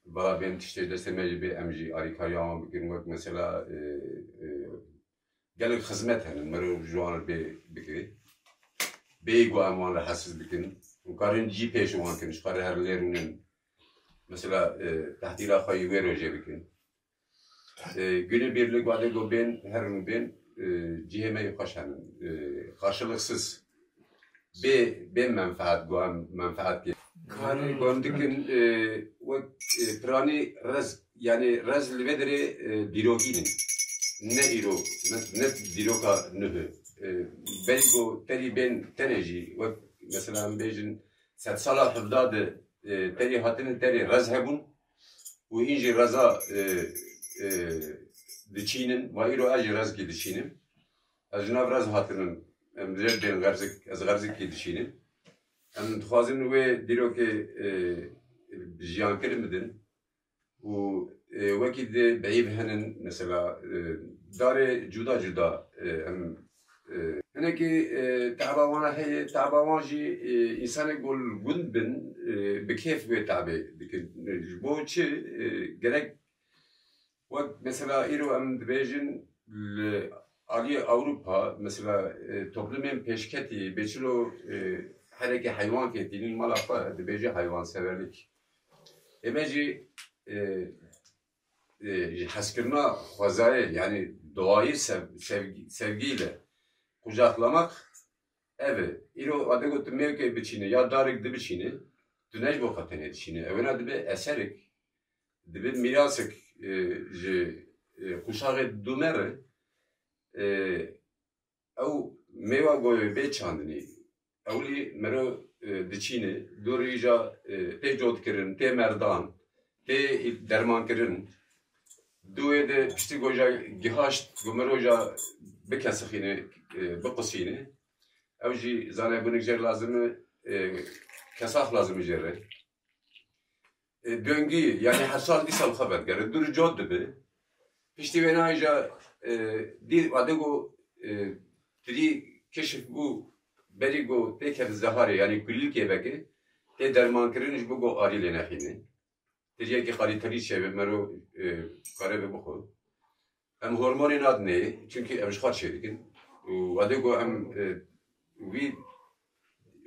Bala bên tiştê destê me jî bê, em jî alîkariya wan bikin. Wek mesela, e, e, gelek xizmet henin, meriv ji wan re bê bike. Bê ku em wan rehetsiz bikin. Û karin cî pêş wan kin, ji xwe re her lê rûnin. Mesela, e, tehdîra xwe yî wê rojê bikin. E, günübirlik wade ku bên, her rûn bên, e, cihê me yê xweş henin. E, karşılıksız. Bê, bê menfaat, ku em menfaat kê. Karê ku em dikin, e, wek, e, piranî rez, yani rez li vê derê, e, dîrokî ne. Ne îro, ne, ne dîroka nuh e. E, belê ku terî bên tenê jî, wek mesela em bêjin, sedsala hevda de, e, terî hatinin terê rez hebûn û hîn jî reza, e, e, diçînin, va îro ez jî rezkî diçînim. Ez ji nav rez hatinim, em jê bên xerzik, ez xerzikî diçînim. Em dixwazin wê dîrokê, e, jiyankirin bidin û, e, wekî di beyîv henin, mesela, e, darê cuda cuda, e, em, e, hinekî, e, te'ba wana heye, te'ba wan jî, e, însanê ku li gund bin, e, bi kêf wê te'bê dikin. E, ji bo çi, e, gerek Wek mesela îro em dibêjin li aliyê Ewropa, mesela, e, toplumên pêşketî, bê çilo, e, hereke heywan kê tînin mala xwe, dibêje heywanseverlik. Ê me jî, e, e, ji hezkirina xwezayê, yani doğayı sev-, sevgi, sevgiyle kucaklamak ev e. Îro ade got tu mêvkê biçîne ya darek dibiçîne, tu ne ji bo xwe tenê diçîne. Ewêna dibe eserek, dibe mîrasek, e, ji, e, quşaxê dû me re, e, ew mêwa goyê bê çandinî. Ewlî mero, e, diçîne, dû rîja, e, tê cotkirin, tê merdan, tê dermankirin. Dû wê de piştî goja gihaşt, ku mero ja bikesixîne, e, biqusîne. Ew jî zanebûnik jê lazim e, e, kesax lazim e jê re. E, döngü, yani her sal dîsa li xwe vedigere. Dû cot dibe. Piştî wê nayê ja, e, dî, wade ku, e, tirî keşif bû, berî ku tê keve zeharê, yani kulîlkê veke, tê dermankirin ji bo ku arî lê nexîne. Tiriyekî qalîterî çêbe, mero, e, kare be bixwe. Em hormonê nadinê, çunkî em ji xwe çêdikin. Û wade ku em, e, wî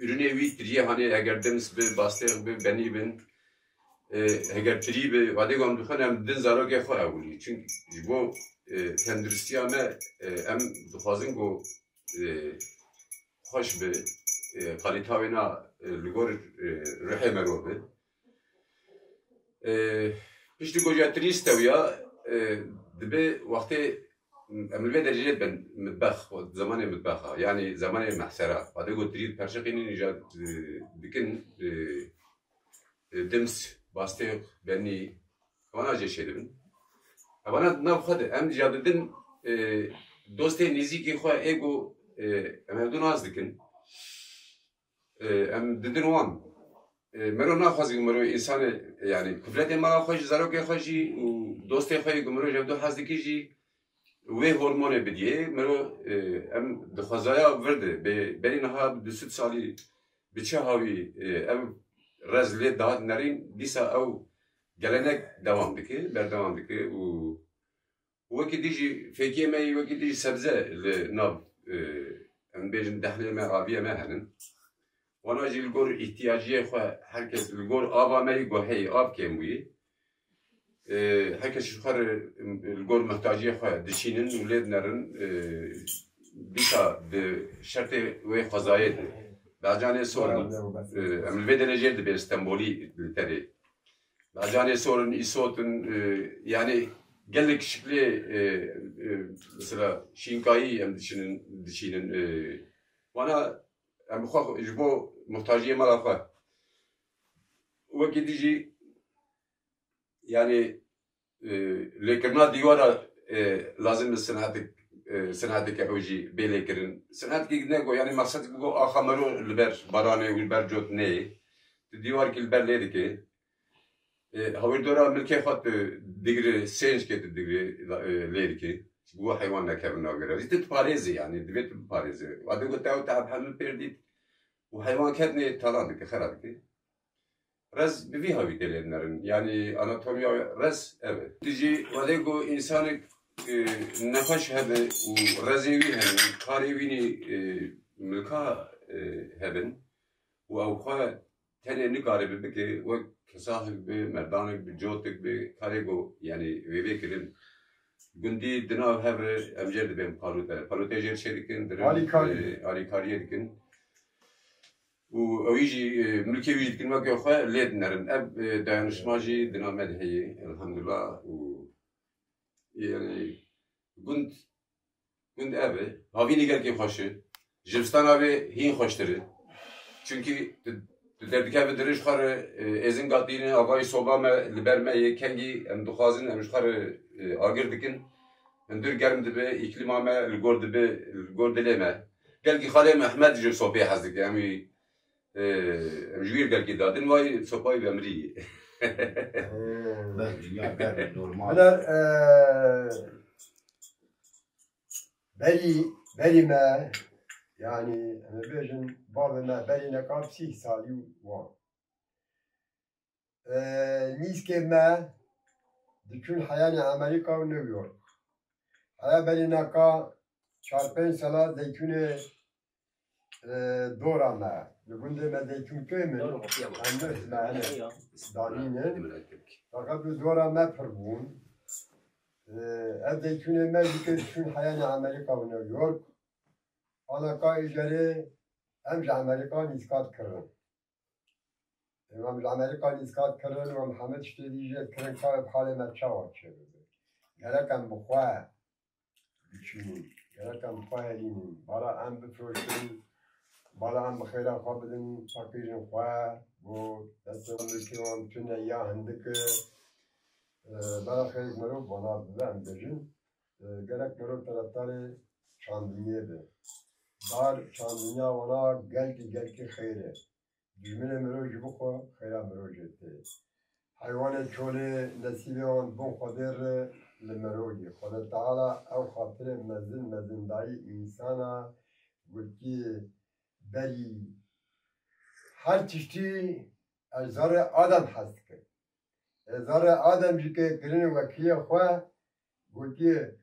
ürünê wî tiriyê hanê, eger dims bi, bastêx bi, benî bin, e, heger tirî bi, wade ku em dixwin em din zarokê xwe ewilî. Çunkî ji bo, e, tenduristiya me, e, em dixwazin ku, e, xweş bi, e, qalîta wê na, e, li gor, e, ruhê mero bi. E, piştî ku ja tirî stewiya, e, dibe wextê em li vê derece bin mitbex, zemanê mitbexa, yani zemanê mehsera. Wade ku tirî perşiqînin ja, e, dikin, e, e, dims, bastêx, benî, wana jê çêdibin. Evana di nav xwe de, em ja didin, e, dostê nêzîkî xwe ê ku, e, em hevdu nas dikin. E, em didin wan. E, mero naxwazin mero însanê, yani, kufletê mala xwe jî, zarokê xwe jî û dostê xwe yê ku mero ji hevdu hez dikî jî wê hormonê bidiyê. Mero, e, em di xwezaya vir de, bê, berî niha bi du sed salî bi çi hawî, e, ev rez lê dihat nerîn, dîsa ew gelenek dewam dike, berdewam dike û Wekî dî jî fêkiyê me yî, wekî dî jî sebze li nav, e, em bêjin dehlê me, aviyê me henin. Wana jî li gor îhtiyaciyê xwe her kes li gor ava me yî ku heyî av kêm bûyî. E, her kes ji xwe re, em, li gor mihtaciyê xwe diçînin û lê dinerin, e, dîsa di şertê wê xwezayê de. Bacanê Sorin, e, em li vê derê jê dibê Stenbolî li terê. Bacanê Sorin, Îsot in, e, yani gelek şiklê, e, e, mesela şînkayî em dişînin, dişînin, e, wana em xwe ji bo muhtajiyê mala xwe. Wekî dijî yani e, lêkirina dîwara, e, lazim e sinetek, e, sineteke ew jî bê lêkirin. Sinetekî ne ku, yani mexsedek ku axa mero li ber baranê û li ber cot neyê. Tu dîwarkî li ber lê dikê. E, hawîrdora milkê xwe tu digre, sênckê tu digre, e, lê dikê. Ji bo heywan nekevin navê re. Zî tu diparêzî yani, divê tu biparêzî. Wadê ku te ew te hemû pêr dît û heywan ketnê talan dike, xera dike. Rez bi vî hawî tê lê dinerin. Yanî anatomiya rez ev e. Tu jî welê ku însanek, e, nexweş hebe û rezê wî hene, karê wî nî, e, milka, e, hebin û ew xwe tenê nikare bi bike, wek kesahek bi, merdanek bi, cotek bi, karê ku, yanî vê vê kirin. Gundî di nav hev re em jê dibên palûte. Palûtê jê çê dikin, dirin, Alîkarî. e, alîkariyê dikin. Û ew jî, e, milkê wî jî dikin weke xwe lê dinerin. Ev, e, dayanişma jî di nav me de heye, elhamdulillah. Û, e, yani, gund, gund ev e. Havînî gelkî xweş e. Ji zivistana vê hîn xweştir e. Çunkî tu, tu derdikevî dirê ji xwe re, e, êzing hatîne, avayî soba me li ber me yê, kengî em dixwazin, em ji xwe re, e, agir dikin. Hundir germ dibe, îklîma me li gor dibe, li gor dilê me. Gelkî xalê Mehmed ji sopê hez dike. Em wî, e, em ji wî gelkî dadin, wayî sopayî vemirî. Belkî ya germ, normal. Huner, e, berî, berî me, yanî em ê bêjin bavê me berî neka sîh salî wan. E, nîskê me diçûn heyanê Amerîka û New York. Heya berî neka çar pênc sala zeytûnê, e, dora me. Li gundê me zeytûnkê min. Em ne, me hene danîne. Feqet bi dora me pir bûn. E, ev zeytûnê me dike diçûn heyanê Amerîka û New York. Ana ka îcarê em ji Amerîka nîska dikirin. Em ji Amerîka nîska dikirin û em hemû tiştê dî jê dikirin, ka ev halê me çawa çêbibe. Gerek em bi xwe biçînin, gerek em bi xwe helînin. Bala em bifiroşin, bala em bi xêra xwe bidin feqîrên xwe, bo destê milkê wan tune ya hindik e. E, bala xêrek mirov vana bibe, em bêjin. E, gerek mirov terefdarê çandiniyê be. Dar çandinya wana gelkî, gelkî xeyr e. Dijminê mirov ji bo xwe xêra mirov jê tê. Heywanê çolê nesîbê wan bin Xwedê re li mirov yê. Xwedê Teala ew xatirê mezin mezin dayî însana, gotiye berî her tiştî ez zarê Adem hez dikim. Ez zarê Adem jî ke kirine wekîlê xwe, gotiye,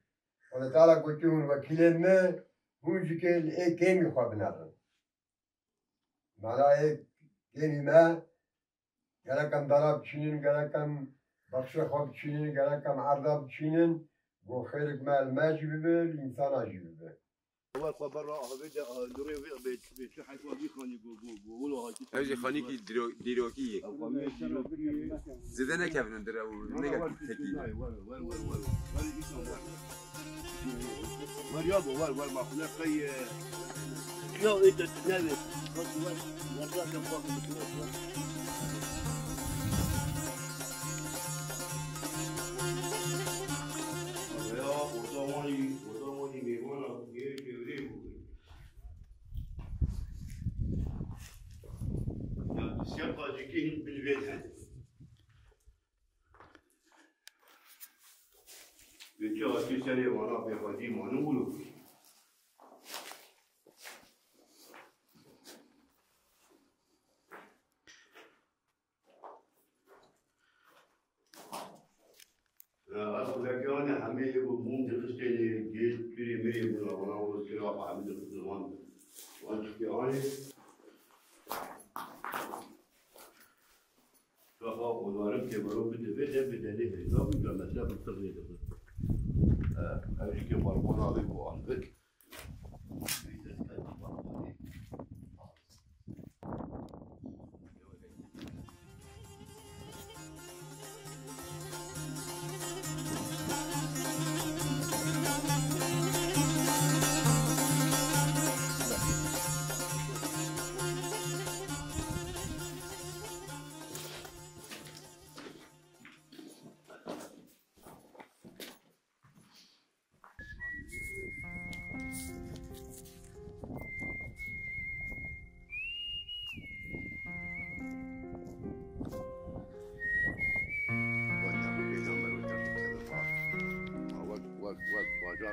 Xwedê Teala gotiye hûn wekîlê me, hûn jî ke li ê kêmî xwe binerin. Mala ê kêmî me, gerek em dara biçînin, gerek em bexşê xwe biçînin, gerek em erda biçînin, go xêrik me li me jî bibe, li însana jî bibe. Wer xwe ber avê de, a, durê vê be, be, çi heyfa vî xanî go, go, go, wilo hatî. Ev jî xanîkî dîro-, dîrokî ye. Ev xanî dîrokî ye. Zêde nekevin hundir ew, negelkî tekî ne. Wer, wer, wer, wer, wer, wer, wer, wer, wer, ya bo, wer, wer, ma xwe ne qey, e, ya, ê te tu nebe. Wer, wer, wer, wer, wer, wer. Ya, o zamanî, o zamanî mêvana bû, yê çevrê bû. Ya, siyah hacîkî hîn bin vê de. Peki, hacî serê vana bê hacî manu bû. Ev xulekê ane hemê yê ku mûm dixistê lê, gêj, pirê mirê bûn, wana û kira xwe hemî dixistin wan, wan tiştê anê. Kaxa odarim ke mero bide vê de, bide lê hêza bû, mesela bi tirnê dixist. Ev jî ke balkona vê ku an bik. Vê ses kerdî balkonê.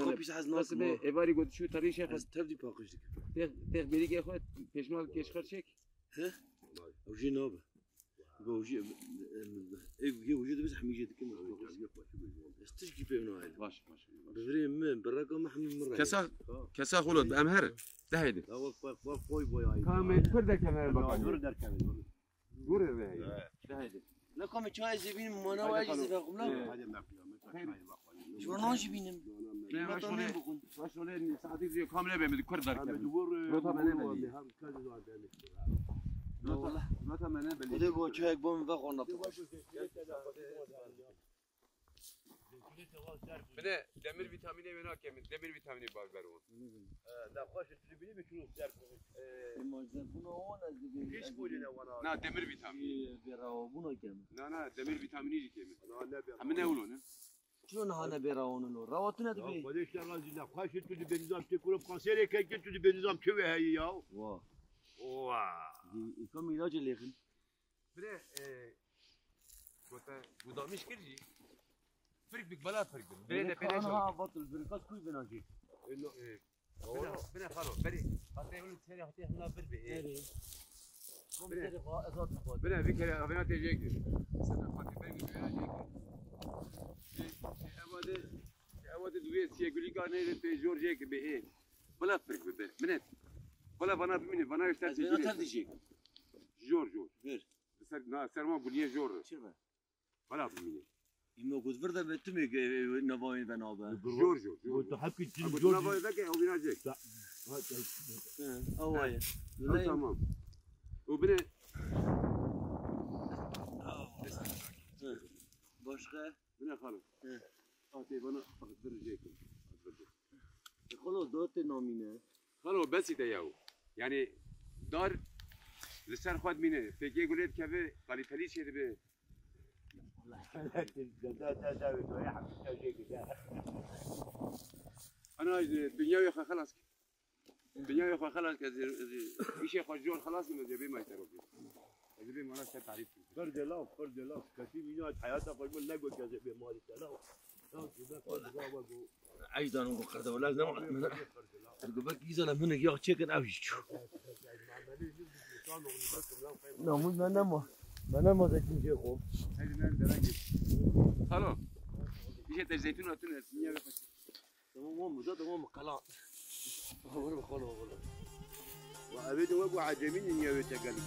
Xwe pîs hez nakim. Êvarî got şu tarî şex. Ez tev dî paqij dikim. Têx têx berîkê xwe pêşmal kêşxer çek. He? Ew jî nabe. Ew jî, ew jî dibis hemî jê dikim. Ez tişkî pê nayê. Baş, baş. Bi virê min, bi reka min hemî min re. Kesa, kesa xulo, em her. De heydi. La wek, wek, wek koy boy ay. Ka me kur derkeve bakalım. Dur derkeve. Dur eve. De heydi. La ka me çay zebînim, mana wa jî zebe xumla. Hadi makul. Ji wan jî bînim. Qîmeta min bixwin. Şolê saetî zî kamile be, min kur derkeve. Rota bene be. Nota, nota me ne belli. Hadi bu çayek bu mu bak ona. Bine, demir vitamini ve nakemin. Demir vitamini bar ber on. Ee, da xweş tu bînî bi şunu ser. Ee, Buna on ez dibînim. Hiç boyuna vana. Na, demir vitamini. Berawa buna kem. Na, na, demir vitamini jî kemin. Na, ne berawa. Hemin ne ulo ne? Çilo niha ne bêra onun o? Rawa tu ne dibê? Ya, Xwedê işte razî ne. Xweş tu dibê nizam tê kuro kanserê keke tu dibê nizam çi ve heyî ya? Wa. Wa. Di, îkam îlacê lêxin. Bire, e, gote, bu damiş kir jî. Firk bik bala firk bin. Bire de pêre şo. Ha, batul, bir kas kuy bin acı. E, no, e, Bine, bine xalo, berî. Hatê hûn serê hatê hûn bir be. Berî. Bine. Bine, bir kere avena tecek. Sen hatê berî avena tecek. Evade, evade duye siye gülika ne de te jor jek be e. Bala firk be, be. Bine. Bala bana bimine, bana işte tecek. Bana tecek. Jor, jor. Bir. Ser, na, serma buliye jor. Çirme. Hala bimîne. Îmo ku vir de be timê ke navayê ve nabe. Jor, jor, jor. Got hepkî çin jor. Navayê veke ew vîna cek. Ew aye. Ew tamam. O bine. Başka? Bine xalo. Atê bana bir cek. Xalo dotê namîne. Xalo besî te yaw. Yani dar li ser xwe dimîne. Pêkê gulê dikeve, kalîtelî çêdibe. Ana, e, dinya wê xwe xelas ke. Dinya wê xwe xelas ke, ez, ez, îşê xwe jor xelas kim, ez ê bê mayî te ro bê. Ez ê bê mala ser tarîf kim. Pir delal, pir delal. Kesî mîna heyata xwe min negot ke ez ê bê malî te la. Ey dan go qerde wala ez nema. Ergo bek îzana min ya çekin ev jî çû. Namûz me nema. Me nema zekin jê xwe. Hadi ben dere git. Alo. İşte te zeytun atın et. Niye? Tamam oğlum, burada tamam mı? Kalan. Olur mu konu olur? Ve evi de bu acemin niye öte geldi?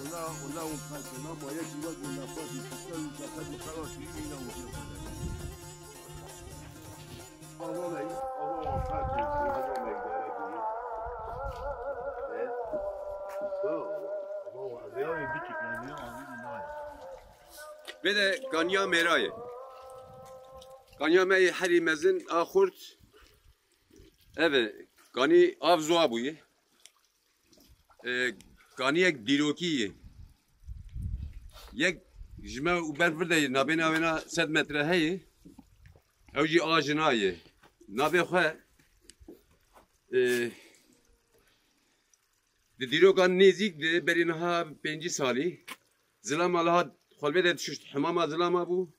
Wala, wala, o kalkına maya kiwa bu lafı bir tutar, bir zaten bu kadar şey yine olacak. Ama ben, ama o kalkın, ama ben gerek değil. Evet. Yok. Ama o, ama o, bir çıkmıyor, abi, bunlar. Vê de kaniya mêra ye. Kaniya me yê herî mezin a xurt. Ev e, kanî av zoa bûye. E, kaniyek dîrokî ye. Yek ji me û ber vir de ye, nabêna wêna sed metre heye. Ew jî a jina ye. Navê xwe, e, Di dîrokan nêzîk de berî niha pêncî salî zilama li hat xwelbê de dişuşt hemama zilama bû.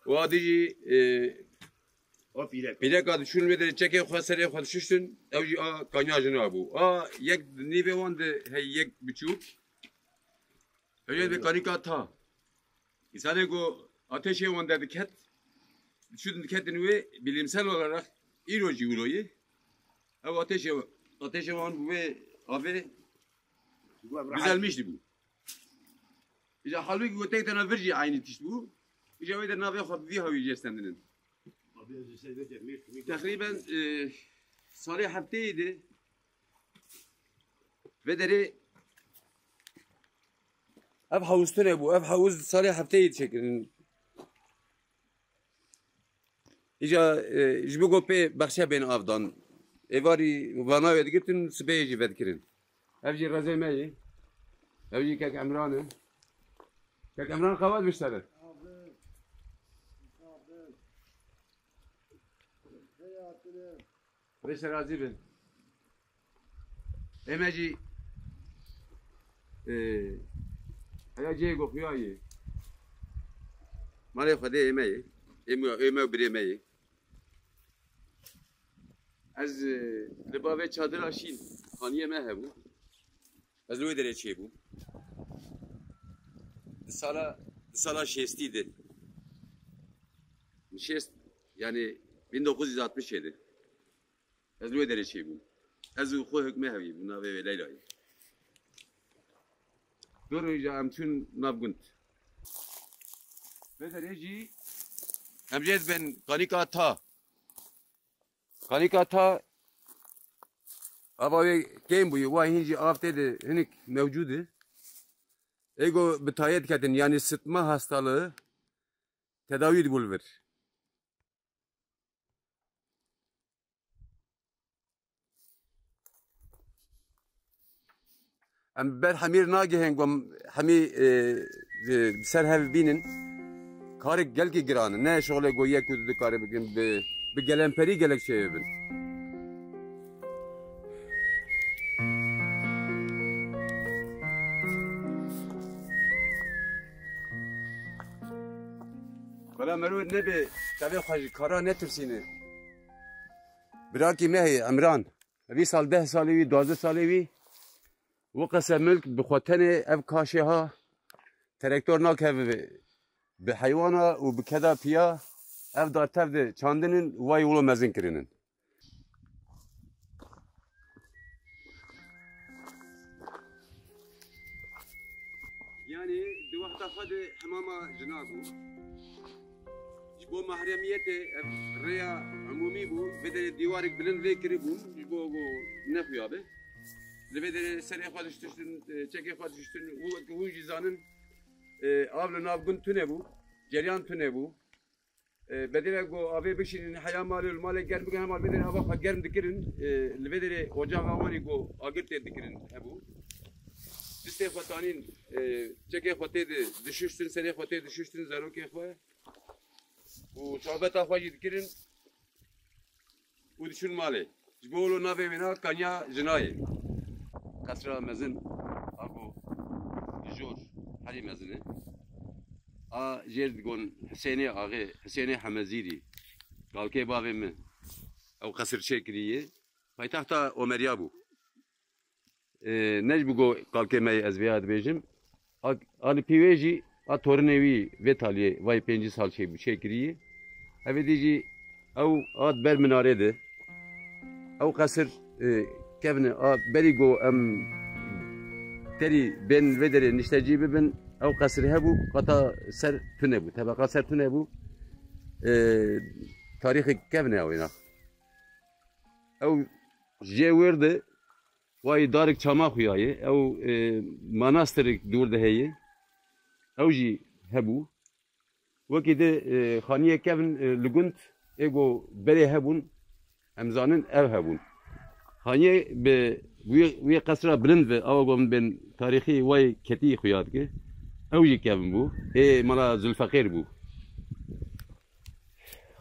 Û a dî jî, e, O pîrek. Pîreka dişûn wê de çekê xwe serê xwe dişuştin, ew jî a kanya jina bû. A yek di nîvê wan de hey yek biçûk. Ew yê bi kanika ta. Însanê ku ateşê wan derdiket, diçûn diketin wê, bilimsel olarak îro jî wilo ye. Ew ateşê, ateşê wan bi wê avê güzelmiş dibû. Îca halbûkî ku tek tena vir jî eynî tişt bû. Îca wê de navê xwe bi vî hawî jê stendinin. Teqrîben, e, salê hefteyê de vê derê ev hewz tune bû. Ev hewz salê hefteyê diçêkirin. Îca, e, ji bo ku pê bexçe bên avdan. Êvarî vana wê digirtin, sibê jî vedikirin. Ev jî rezê me ye. Ev jî kek Emran e. Kek Emran qewet biştere. Rêşe razî bin. Ê me jî, e, heya cihê ku xuya ye. Malê Xwedê ê me ye. Ê me, ê me û birê me ye. Ez, e, li bavê çadira şîn, xaniyê me hebû. Ez li wê derê çêbûm. Di sala, di sala şêstî de. Şêst, yani bin dokuz yüz altmışê de. Ez li wê derê çêbûm. Ez û xwe hikmê hevî bû navê wê Leylayê. Du roj em çûn nav gund. Vê derê jî em jê dibên Kanika Ta. Xanîka ta ava wê kêm bûye, wa hîn jî av tê de hinik mewcûd e. Ê go bi tayê diketin, yanî sıtma hastalığı tedawî dibû li vir. Em ber hemî nagihên ku em hemî, e, e, ser hev bînin. Karek gelkî giran e. Ne şixulê ku yek û du dikare bikin, bi, bi gelemperî gelek çêbin. Wela merû nebe tevê xwe ji kara netirsîne. Birakî me heye, Emran. Vî sal deh salê wî, duwazdeh salê wî, wi qese milk bi xwe tenê ev kaşê ha, terektor nakeve bi heywana û bi keda piya, ev dar tev de çandinin, wayî wilo mezin kirinin. Yanî di wexta xwe de hemama jina bû. Ji bo mahremiyetê ev rêya umûmî bû. Vê derê dîwarek bilind lê kiribûn ji bo ku nexuya be. Li vê derê serê xwe diştiştin, e, çekê xwe diştiştin. Û wekî hûn jî zanin, e, av li nav gund tune bû. Ceryan tune bû. E, bedîle ku avê bişînin heya malê û li malê germ bikin, hema li vê derê ava xwe germ dikirin, e, li vê derê ocaxa wan ê ku agir tê dikirin hebû. Distê xwe tanîn, e, çekê xwe tê de dişuştin, serê xwe tê dişuştin, zarokê xwe û sohbeta xwe jî dikirin. û diçûn malê. Ji bo wilo navê wêna Kanya Jinayê. Qesra mezin, a ku li jor herî mezin e. A jêr digon Hisênê Axê, Hisênê Hemezîrî. Kalkê bavê min. Ew qesir çêkiriye. Paytexta Omeriya bû. E, ne ji bo kalkê me yê ez vêya dibêjim. A, a li pî wê jî, a torinê wî vê taliyê vay pêncî sal çêbû, çêkirî. Evê dî jî ew hat ber minarê de. Ew qesir, e, kevne a berî go em terî bên vê derê niştecî bibin, ew qesir hebû, qata ser tune bû, tebeqa ser tune bû. E, tarîxê kevne ew êna. Ew jê wir de Wayî darek çama xuya ye. Ew, e, manastirek dûr de heye. Ew jî hebû. Wekî di, e, xaniyê kevn, e, li gund ê go berê hebûn, em zanin ev hebûn. Xaniyê bi wî, wî qesra bilind ve, awa go min bên tarîxî wayî ketî xuya dike. Ew jî kevn bû. Ê mala Zulfeqîr bû.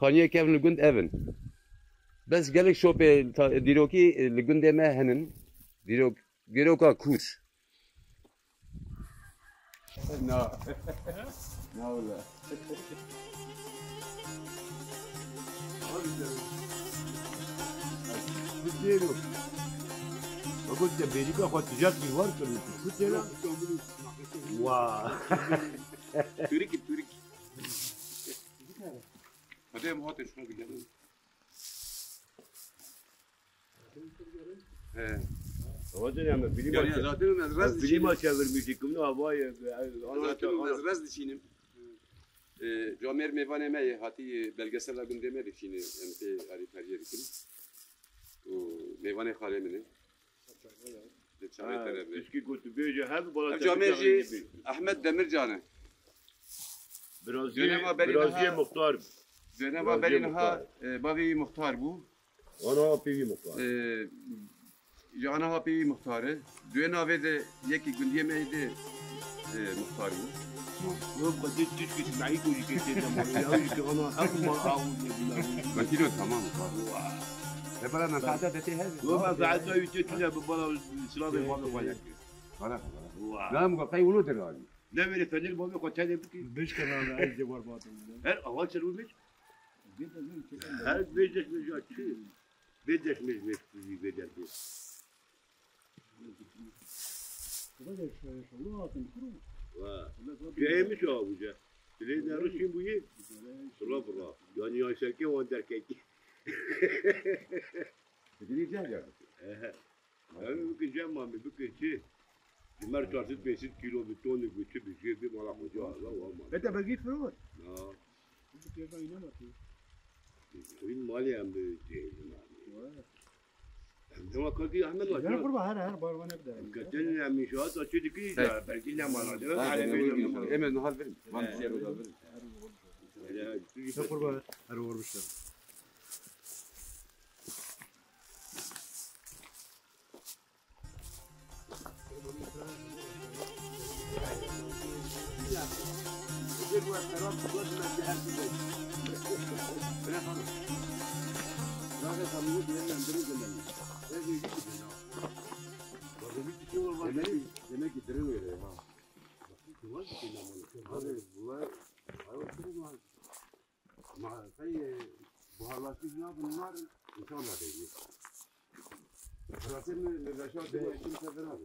Xaniyê kevn li gund ev in. Bes gelek şopê ta-, dîrokî, e, li gundê me henin. Dîrok, dîroka kûr. Na. Na wala. Kutêro. Bak o te bêrîka xwe tijak dîwar kir. Kutêra. Wa. Turik, turik. Hadi em hate şunu bir gelin. He. Ama dön ama bilim Yani açı. Zaten ez rez Bilima dişinim. Çevirmiştik bunu havaya. Zaten ez rez dişinim. E, camêr mêvanê me yê hatî belgesela gundê me dişîne. Em tê arî tercih dikin. Û mêvanê xalê min e. Di çavê Ha, te de be. Tişkî ku tu bêje hev, bala Ev te camêr bêje jî hev. Ehmed Demircan e. Biraziyê, Dönema berî biraziyê niha muxtar. Dönema Biraziyê berî niha, muxtar. E, bavê wî muxtar bû. Ana pêvî muxtar. E, ji ana ha pêvî muxtar e. Duê navê de yekî gundiyê me yê de, e, muxtar bû. Oğlum, kadın Türk İsmail Koca getirdim. Ya, ki ana, akma, avu diye bunlar. Makine tamam. E, bana menfaata de te hebe. Yo, menfaata yüce tüne bu bana silahı Şey, falan şey. Koyacak. Bana, bana. Vay. Lan bu kafayı ulu der abi. Ne böyle fenir bu kotele bu ki? Beş kenarına el de var bu adamın. Her aval çarılmış. Her beş beş beş açı. Beş beş beş beş beş beş beş. Wa. Cehê min çawa bû ce? Dilê ne rişîn bûyî? Bira bira. Yani yan şerkê wan derkekî. Dilê ceh ya. Ehe. Ev bikin cem mami bikin çi? Cimer çar sed pênc sed kilo bir ton bir çi bir şey bir mala koca Allah Allah. Bete belki fırın. Ya. Bu kêfa inanma ki. Evîn malê em bi cihêlin abi. Em dema kakî Ehmed var. Gel kurban, her, her barvane bir de. Em ketin em inşaat açı dikî, belki ne mana, değil mi? Ha, Hemen nuhal verin. Van diğer oda verin. Öyle, Ne kurban, her olmuşlar. Demek ki, demek ki direkt öyle ha. Abi, bunlar, abi, Ma, şey, e, buharlaşmış ne bunlar? İnşallah değil. Burası mı? Mevleşat değil. Kimse veremez.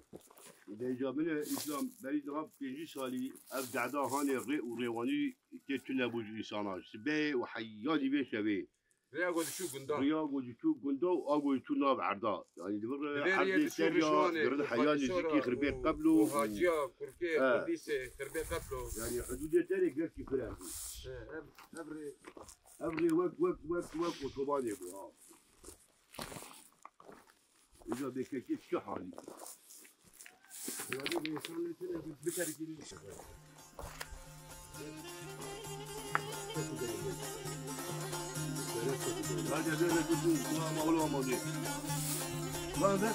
Benjamin, e, İslam, berî daha pêncî salî ev dehda hanê rê û rêwanî tê tune bû ji însana. Sibê û heya dîvê şevê. Rêya ku diçû gunda. Rêya ku diçû gunda û a ku diçû nav erda. Yani di vir erdê serya, girin heya nêzîkî xirbê qeblo. Haciya, kurkê, qudîsê, xirbê qeblo. Yani hududê te rê gelkî pir erdî. He, ev, ev rê. Ev rê wek, wek, wek, wek otobanê bû ha. Îca bê kekê çi halî? Ya bê insan ne tine biterkî. Hadi hadi hadi dur dur. Ulan ama oğlum ama diye. Lan be.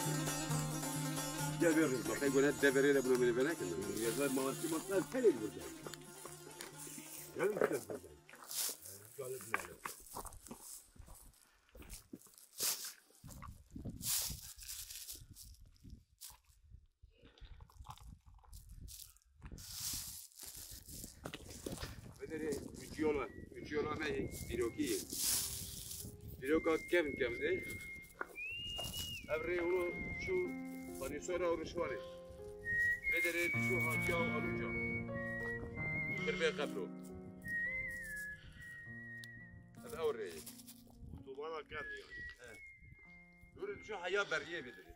Deverê. Baqey gone deverê de buna beni verekin. Yazar maalesef bak lan sen burada. Gelin sen burada. Gelin burada. Bederê uçiyona, uçiyona me dîrokî ye. Dîroka kevn kevn de. Ev rê û çû Xanîsora û Rişwanê. Bederê çû Haciya û Aluca. Xirbê qeblo. Ev ew rê ye. Otobana kevn yani. He. Dûr çû heya beriyê bederê.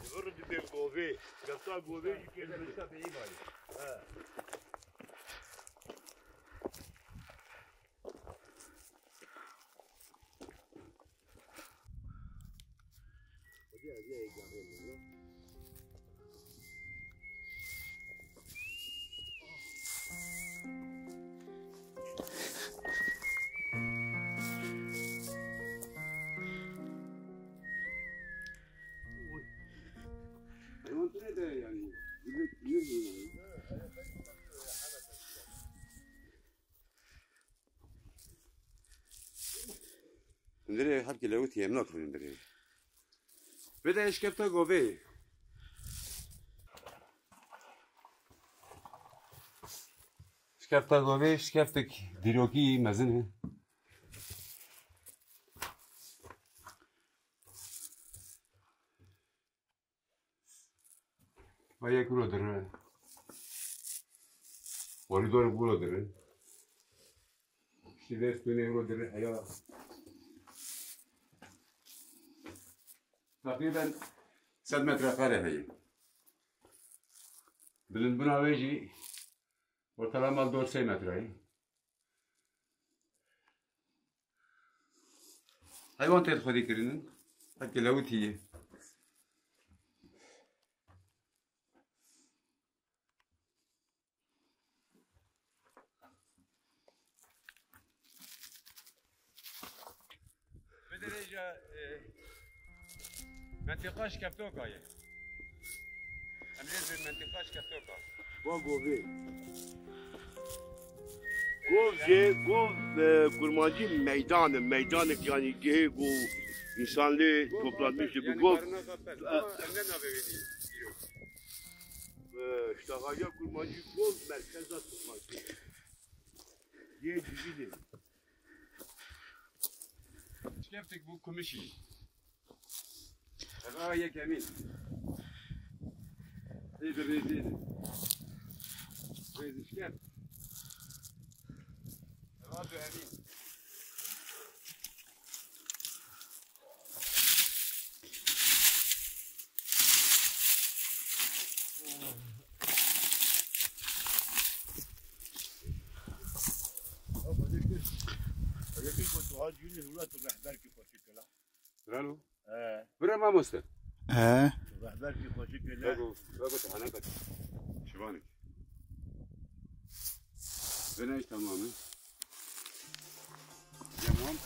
Li vir dibê govê. Kefta govê jî kê li vir. He. Hundirê hepkî lewitî em nakirin hundirê. Bide eşkefta govê. Şkefta govê şkeftek dîrokî mezin e. Vay yek wilo dire. Koridor wilo dire. Şîvê stûnê wilo dire heya. Teqrîben sed metre kare heye. Bilindbûna wê jî ortalama dor sê metre ye. Heywan tê xwedî kirinin. Heke lewitî ye. Bi derêja, e, mentiqa şkeftoka ye. Em lê bi mentiqa şkeftoka. Va govê. Gov jê, gov, e, kurmancî meydan e, meydanek yanî gihê ku însan lê toplanmiş e, bi gov. Barınaxa pes. E, ama em ne navê wê dî-, dîrok. E, ştaxaja kurmancî gov merkeza kurmancî. Yê Civînê. Şkeftek bû kumişî. Ev a yekemîn. Ê di rêzê de. Rêzî şkeft. Ev a duemîn. Yunus, wela tu rehberkî xweşik kela. Rano? He. Bira mamoste. He. Tu rehberkî xweşik kela. Bego, bego tu hene bek. Şivanik. Bine iş tamamı. Tamam.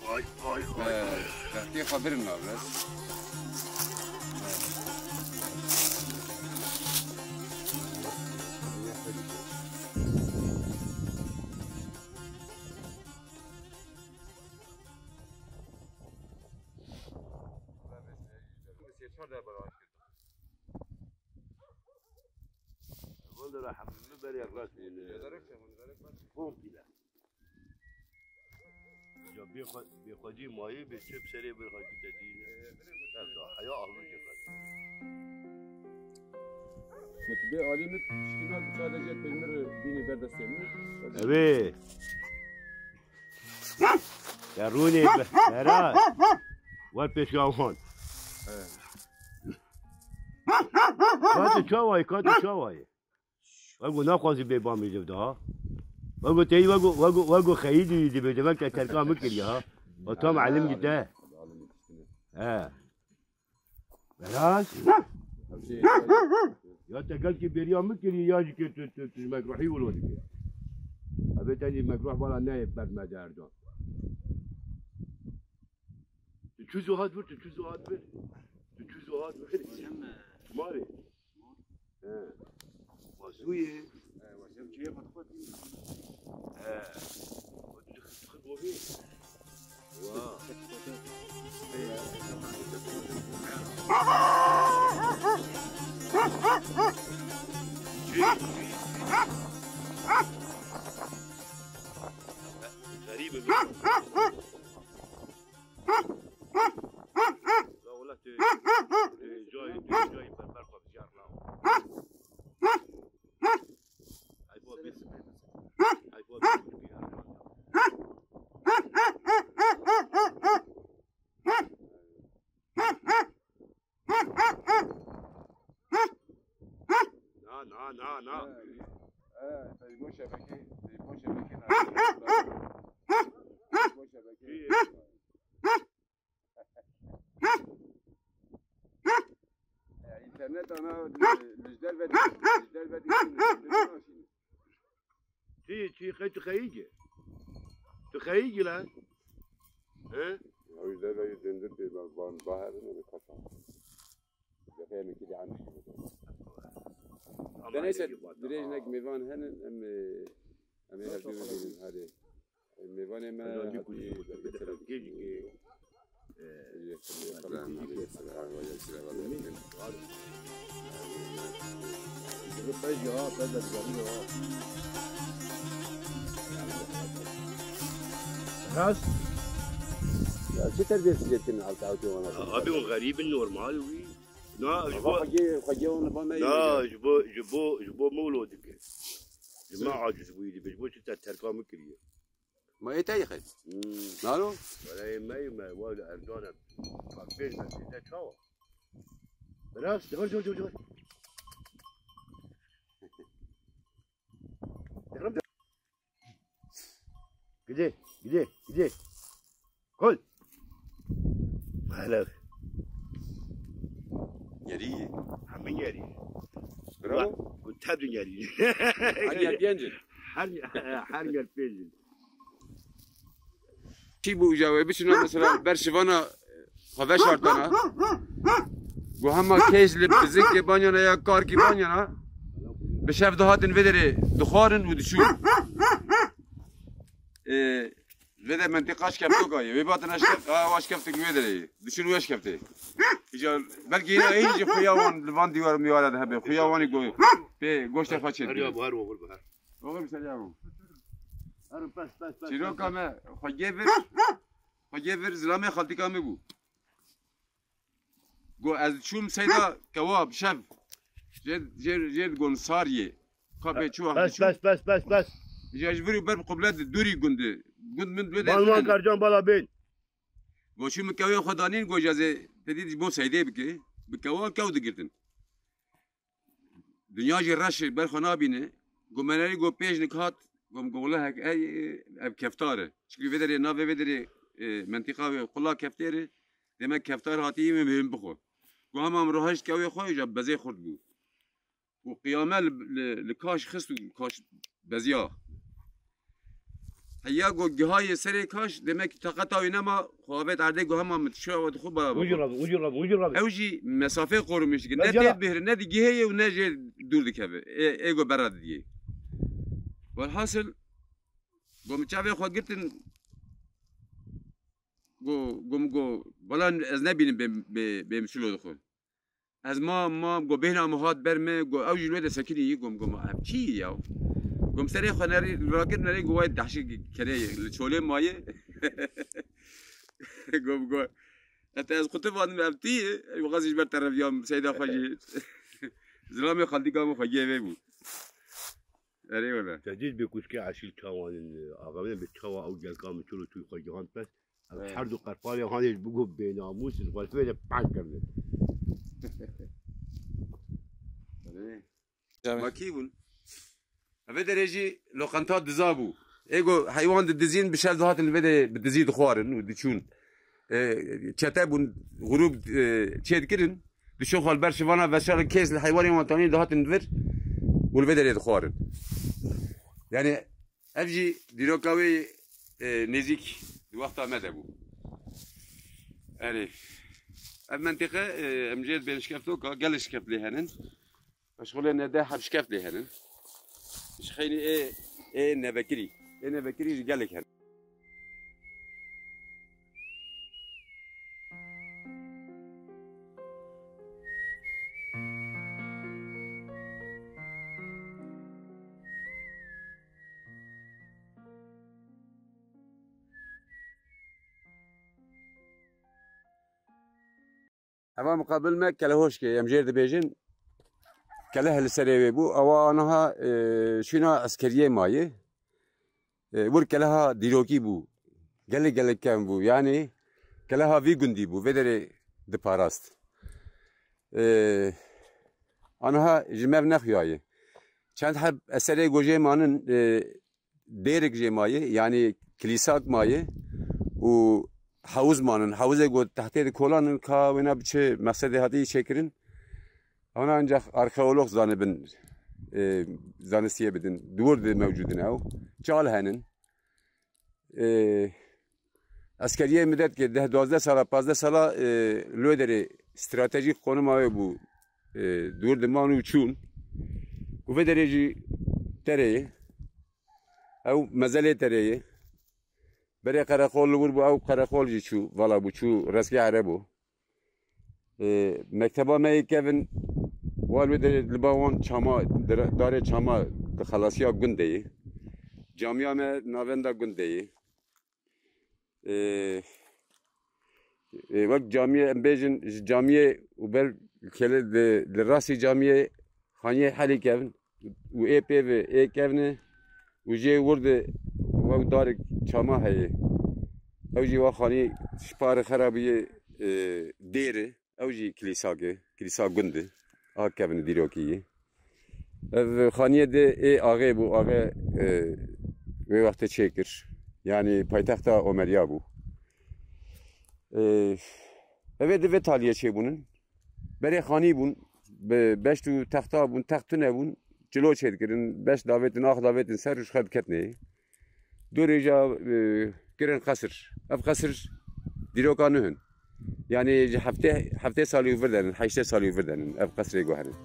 Ay, ay, ay, ay. Ee, dertê xwe birin navre. Wala hemû berê rast bûne. Komple. Ya bê xwe-, bê xwedî mayî bê çi bi serê bir xwe kite dî. Ev da heya ahmir kefet. Mit bê alî mit şkîna sadece peynir bînî ber destê min. Ewê. Ya rûnê be-, beraz. Wer pêşiya wan. Ka tu çawa yî, ka tu çawa yî? Wego naxwazî bê bamî ji da. Wego teyî wego, wego, wego xeyîdî dibê de weke terka min kiriye ha. O tam elim gite. He. Beraz. Ya te gelkî bêriya min kirî ya jî ke tu, tu, tu ji mekruhî wilo dike. Ebê te jî mekruh bala neyê ber me derdan. Tu çû zû hat vir, tu çû zû hat vir. Tu çû zû hat vir. Marê. He. Wazûyê. He, wazûyê çiyê xwe xwe. He. Xwe tu xwe xwe. Wa. Xerîb e. La wele tu, tu cayê, tu cayê berber xwe bijarna. Ay bo bir. Ay bo bir. Na, na, na, na. He, he, bo şebekê, bo şebekê na. Bo şebekê. Ya, internet ana, li ji derve, li ji derve dikî, Çi, çi, xey tu xeyî ki? Tu xeyî ki lan? He? Ya, ji derve yê dindir pê, van baherin, öyle kata. Dexê min kidî anî. Ama neyse, dirêj nek mêvan henin, em, e, em ê hevdû bibînin, hadi. Mêvanê me hatî berpirsê. Rast. Ya çi terbiyesizletin halka, halka ona. Abi o garibin normal wî. Na, ji bo, xwegê, xwegê ona ba me na, ji bo, ji bo, ji bo mewlo dike. Ji me aciz bûyî dibe, ji bo çi te terka min kiriye. Ma ê te yixin. Hmm. Nano? Wele ê me, ê me, wa li Erdogan e. Bak, pêş me sîte çawa? Biraz, cıvır, cıvır, cıvır, cıvır. Gidi, gidi, gidi. Kol. Helal. Yerî. Hemî yerî. Bravo. Ku tebdin yerî. Her yer pêncin. Her, her yer pêncin. Çi bû uca wê biçûna mesela ber şivana xwe veşartana. Got hema kêj li bizikê banyana ya karkî banyana. Bi şev dihatin vê derê dixwarin û diçûn. Ê, vê de mentiqa şkeftoka ye. Wê batina şkeft, a, wa şkeftek wê derê ye. Diçûn wê şkeftê. Îca belkî yine ê jî xuya wan li van dîwar mîwara de hebe. Xuya wanî go-, pê goştê xwe çê. Her ya bu, her oxir bu, her. Oxir bi ser ya wan. Her pes, pes, pes, pes. Çîroka me, xwe gê vir. Xwe gê vir, zilamê xaltîka me bû. Go ez çûm seyda kewa bi şev. Jê, jê, jê digon sar yê. Kapê çû. Pes, pes, pes, pes, pes. Jê ji vir û ber bi qublet dûrî gund e. Gund min dû de. Balman Karcan bala bên. Go çû min kewê xwe danîn, go ez ê te dî ji bo seydê bike. Bi kewa kew digirtin. Dinya jî reş e, ber xwe nabîne. Go me nerî go pêjnik hat, go min go wele hek, ey, ev keftar e. Çikî vê derê, navê vê derê e, mentîqa wê qula keftêrê, demek keftar hatî yê min bixwe. Go hema min roheşt kewê xwe, îja bezê xurt bû. Û qiyame li, li, li kaş xist û kaş beziya. Heya go gihayê serê kaş, demek ki taqeta wî nema, xwe avêt erdê, go hema min tişa we dixwe bala Ucur bixwe. Abi, ucur abi, ucur abi. Ew jî mesafeyê qorumîş dike. Ne Mecela. Tê dibihre, ne digihê ye û ne jê dûr dikeve. Ê, ê go bera didiyê. Welhasil, go min çavê xwe girtin, go, go min go, bala ez nebînim bê, bê, bê min çilo dixwe. Ez mam, mam, go bêhna min hat ber min, go ew jî li wê de sekinî, go min go ma ev çi ye ya? Go min serê xwe nerî, rakir nerî, go wayê dehşî kerê ye, li çolê maye. Go min go, heta ez qutu vadim ev tî ye, ew xaz ji ber terefiyam, seyda xwe jî. Zilamê xaldîka min xwe gê vê bû. Erê wele. Te dît bi kuşkê eşîl çawan, e, axavine bi çawa ew gelka min çilo tûy xwe gihan pes. Ev Evet. Her du qerpalê hanê ji bigo bênamûs ji xwe vê de peng kirine. Tabii. Ma kî bûn? Evê derê jî loqenta diza bû. Ê go heywan didizîn, bi şev dihatin vê de bi dizî dixwarin û diçûn. E, çete bûn, grûp, e, çê dikirin. Diçûn xwe li ber şivana veşarê kes li heywanên wan tanî dihatin vir û li vê derê dixwarin. Yani ev jî dîroka wê, e, nêzîk di wexta me de bû. Erê. Ev mentiqe, e, em jê dibên şikeftoka, gelek şikeft lê henin. Eşxulê ne de heb şikeft lê henin. Ji xeynî ê, ê nevekirî. Ê nevekirî jî gelek henin. Eva muqabil me Kelehoşkê, em jêr dibêjin. Keleh li serê wê bû. Ewa aniha, e, şûna eskeriyê mayê. E, wir keleha dîrokî bû. Gelek gelek kevn bû. Yani keleha vî gundî bû. Vê derê diparast. E, aniha ji me nexuyaye. Çend heb eserê gojê manin, e, dêrik jê maye, yani kilîsak maye û hewz manin. Hewzê got tehtê di kolan in ka wêna bi çi mexsedê hatiye çêkirin. Hona ancak arkeolog zanibin, e, zanistiyê bidin. Di wir de mewcud in ew. Çal henin. E, eskeriyê midet ki deh duwazdeh sala, pazdeh sala, e, li wê derê stratejîk konuma wê bû, e, di wir de man û çûn. Û vê derê jî terê ye. Ew mezelê terê ye. Berê qereqol li wir bû, ew qereqol jî çû, vala bû, çû reskê Erebo. E, mekteba me yê kevin, wal wê derê li ba wan çama, dire-, darê çama di xelasiya gundê ye. Camiya me navenda gundê ye. E, e, wek camiyê, em bêjin, ji camiyê û ber kele di, di rastî camiyê xaniyê helî kevin û ê pê ve ê kevne û jê wir de wew darek çama heye. Ew jî wa xanî ji parê xerabiyê, e, dêr e. Ew jî kilîsak e, kilîsa gund e. A kevin dîrokî ye. Ev xaniyê de ê axê bû, axê, e, wê wextê çêkir. Yani paytexta Omeriya bû. E, ev ê di vê taliyê çêbûnin. Berê xanî bûn, bi beşt û texta bûn, text tune bûn, çilo çêdikirin, beşt davêtin, ax davêtin ser û ji xwe diketine. Dorê ja, e, kirin qesir. Ev qesir dîroka nuh in. Yani ji heftê, heftê salî û vir denin, heştê salî û vir denin ev qesrê guherin.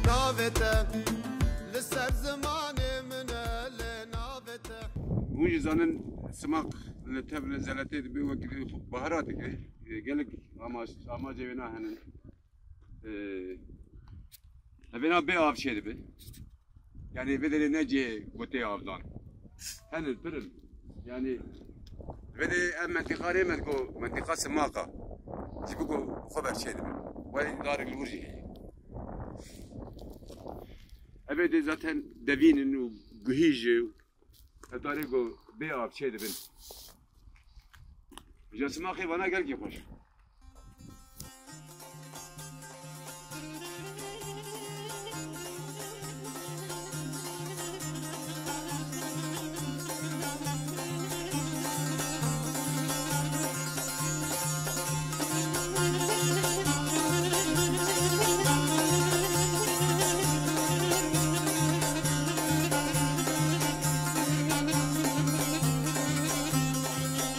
Navê te li ser zimanê min e, lê navê te. Hûn jî zanin simaq li tev li zeletê dibe wekî baharateke. Gelek ama-, amacê wê nahenin. Ee, evêna bê av çêdibe. Yani vê derê ne cihê gotê avdan. Henin, pirin. Yani Vê de ev mentiqa rê me digo, mentiqa Simaqa. Ji bo ku xwe ber çê dibin. Wê darek li wir jî heye. Evê de zaten devîn in û guhî jî. Ev darê ku bê av çê dibin. Ji Simaqê vana gelkî xweş.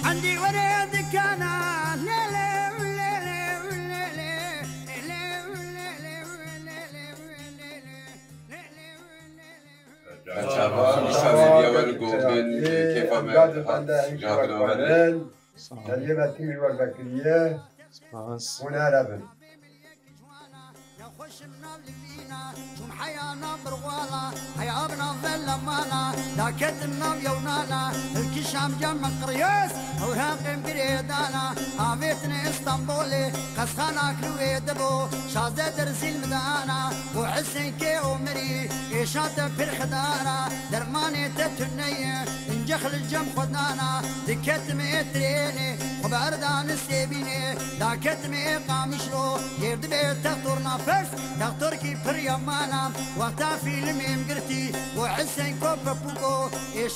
عندي ورد كان ليلة وليلة وليلة. Çava, nîşanî bîya we li gombên, kêfa me hat cihakirina we. Sağ ol. Hediye me tîj we vekiriye. Spas. Hûn here bin. Nexweşim nav livîna, çûm heya nav birwala, heya bi nav velemana, daketim nav yewnana, hilkişam cem min qiriyos, ewraqêm girêdana, avêtine Îstanbulê, qesxana kilwê dibo, şazdeh derzîl midana, bo Husên kê omirî, êşa te pir xidana, dermanê te tuneye, inceh li cem xwe dana, diketim ê trênê, xwe berdan sêbînê, daketim ê Qamişlo, yêr dibe textor nafes, textorkî pir yemana, wexta fîlmêm girtî, bo Husên ko pepuko, êşa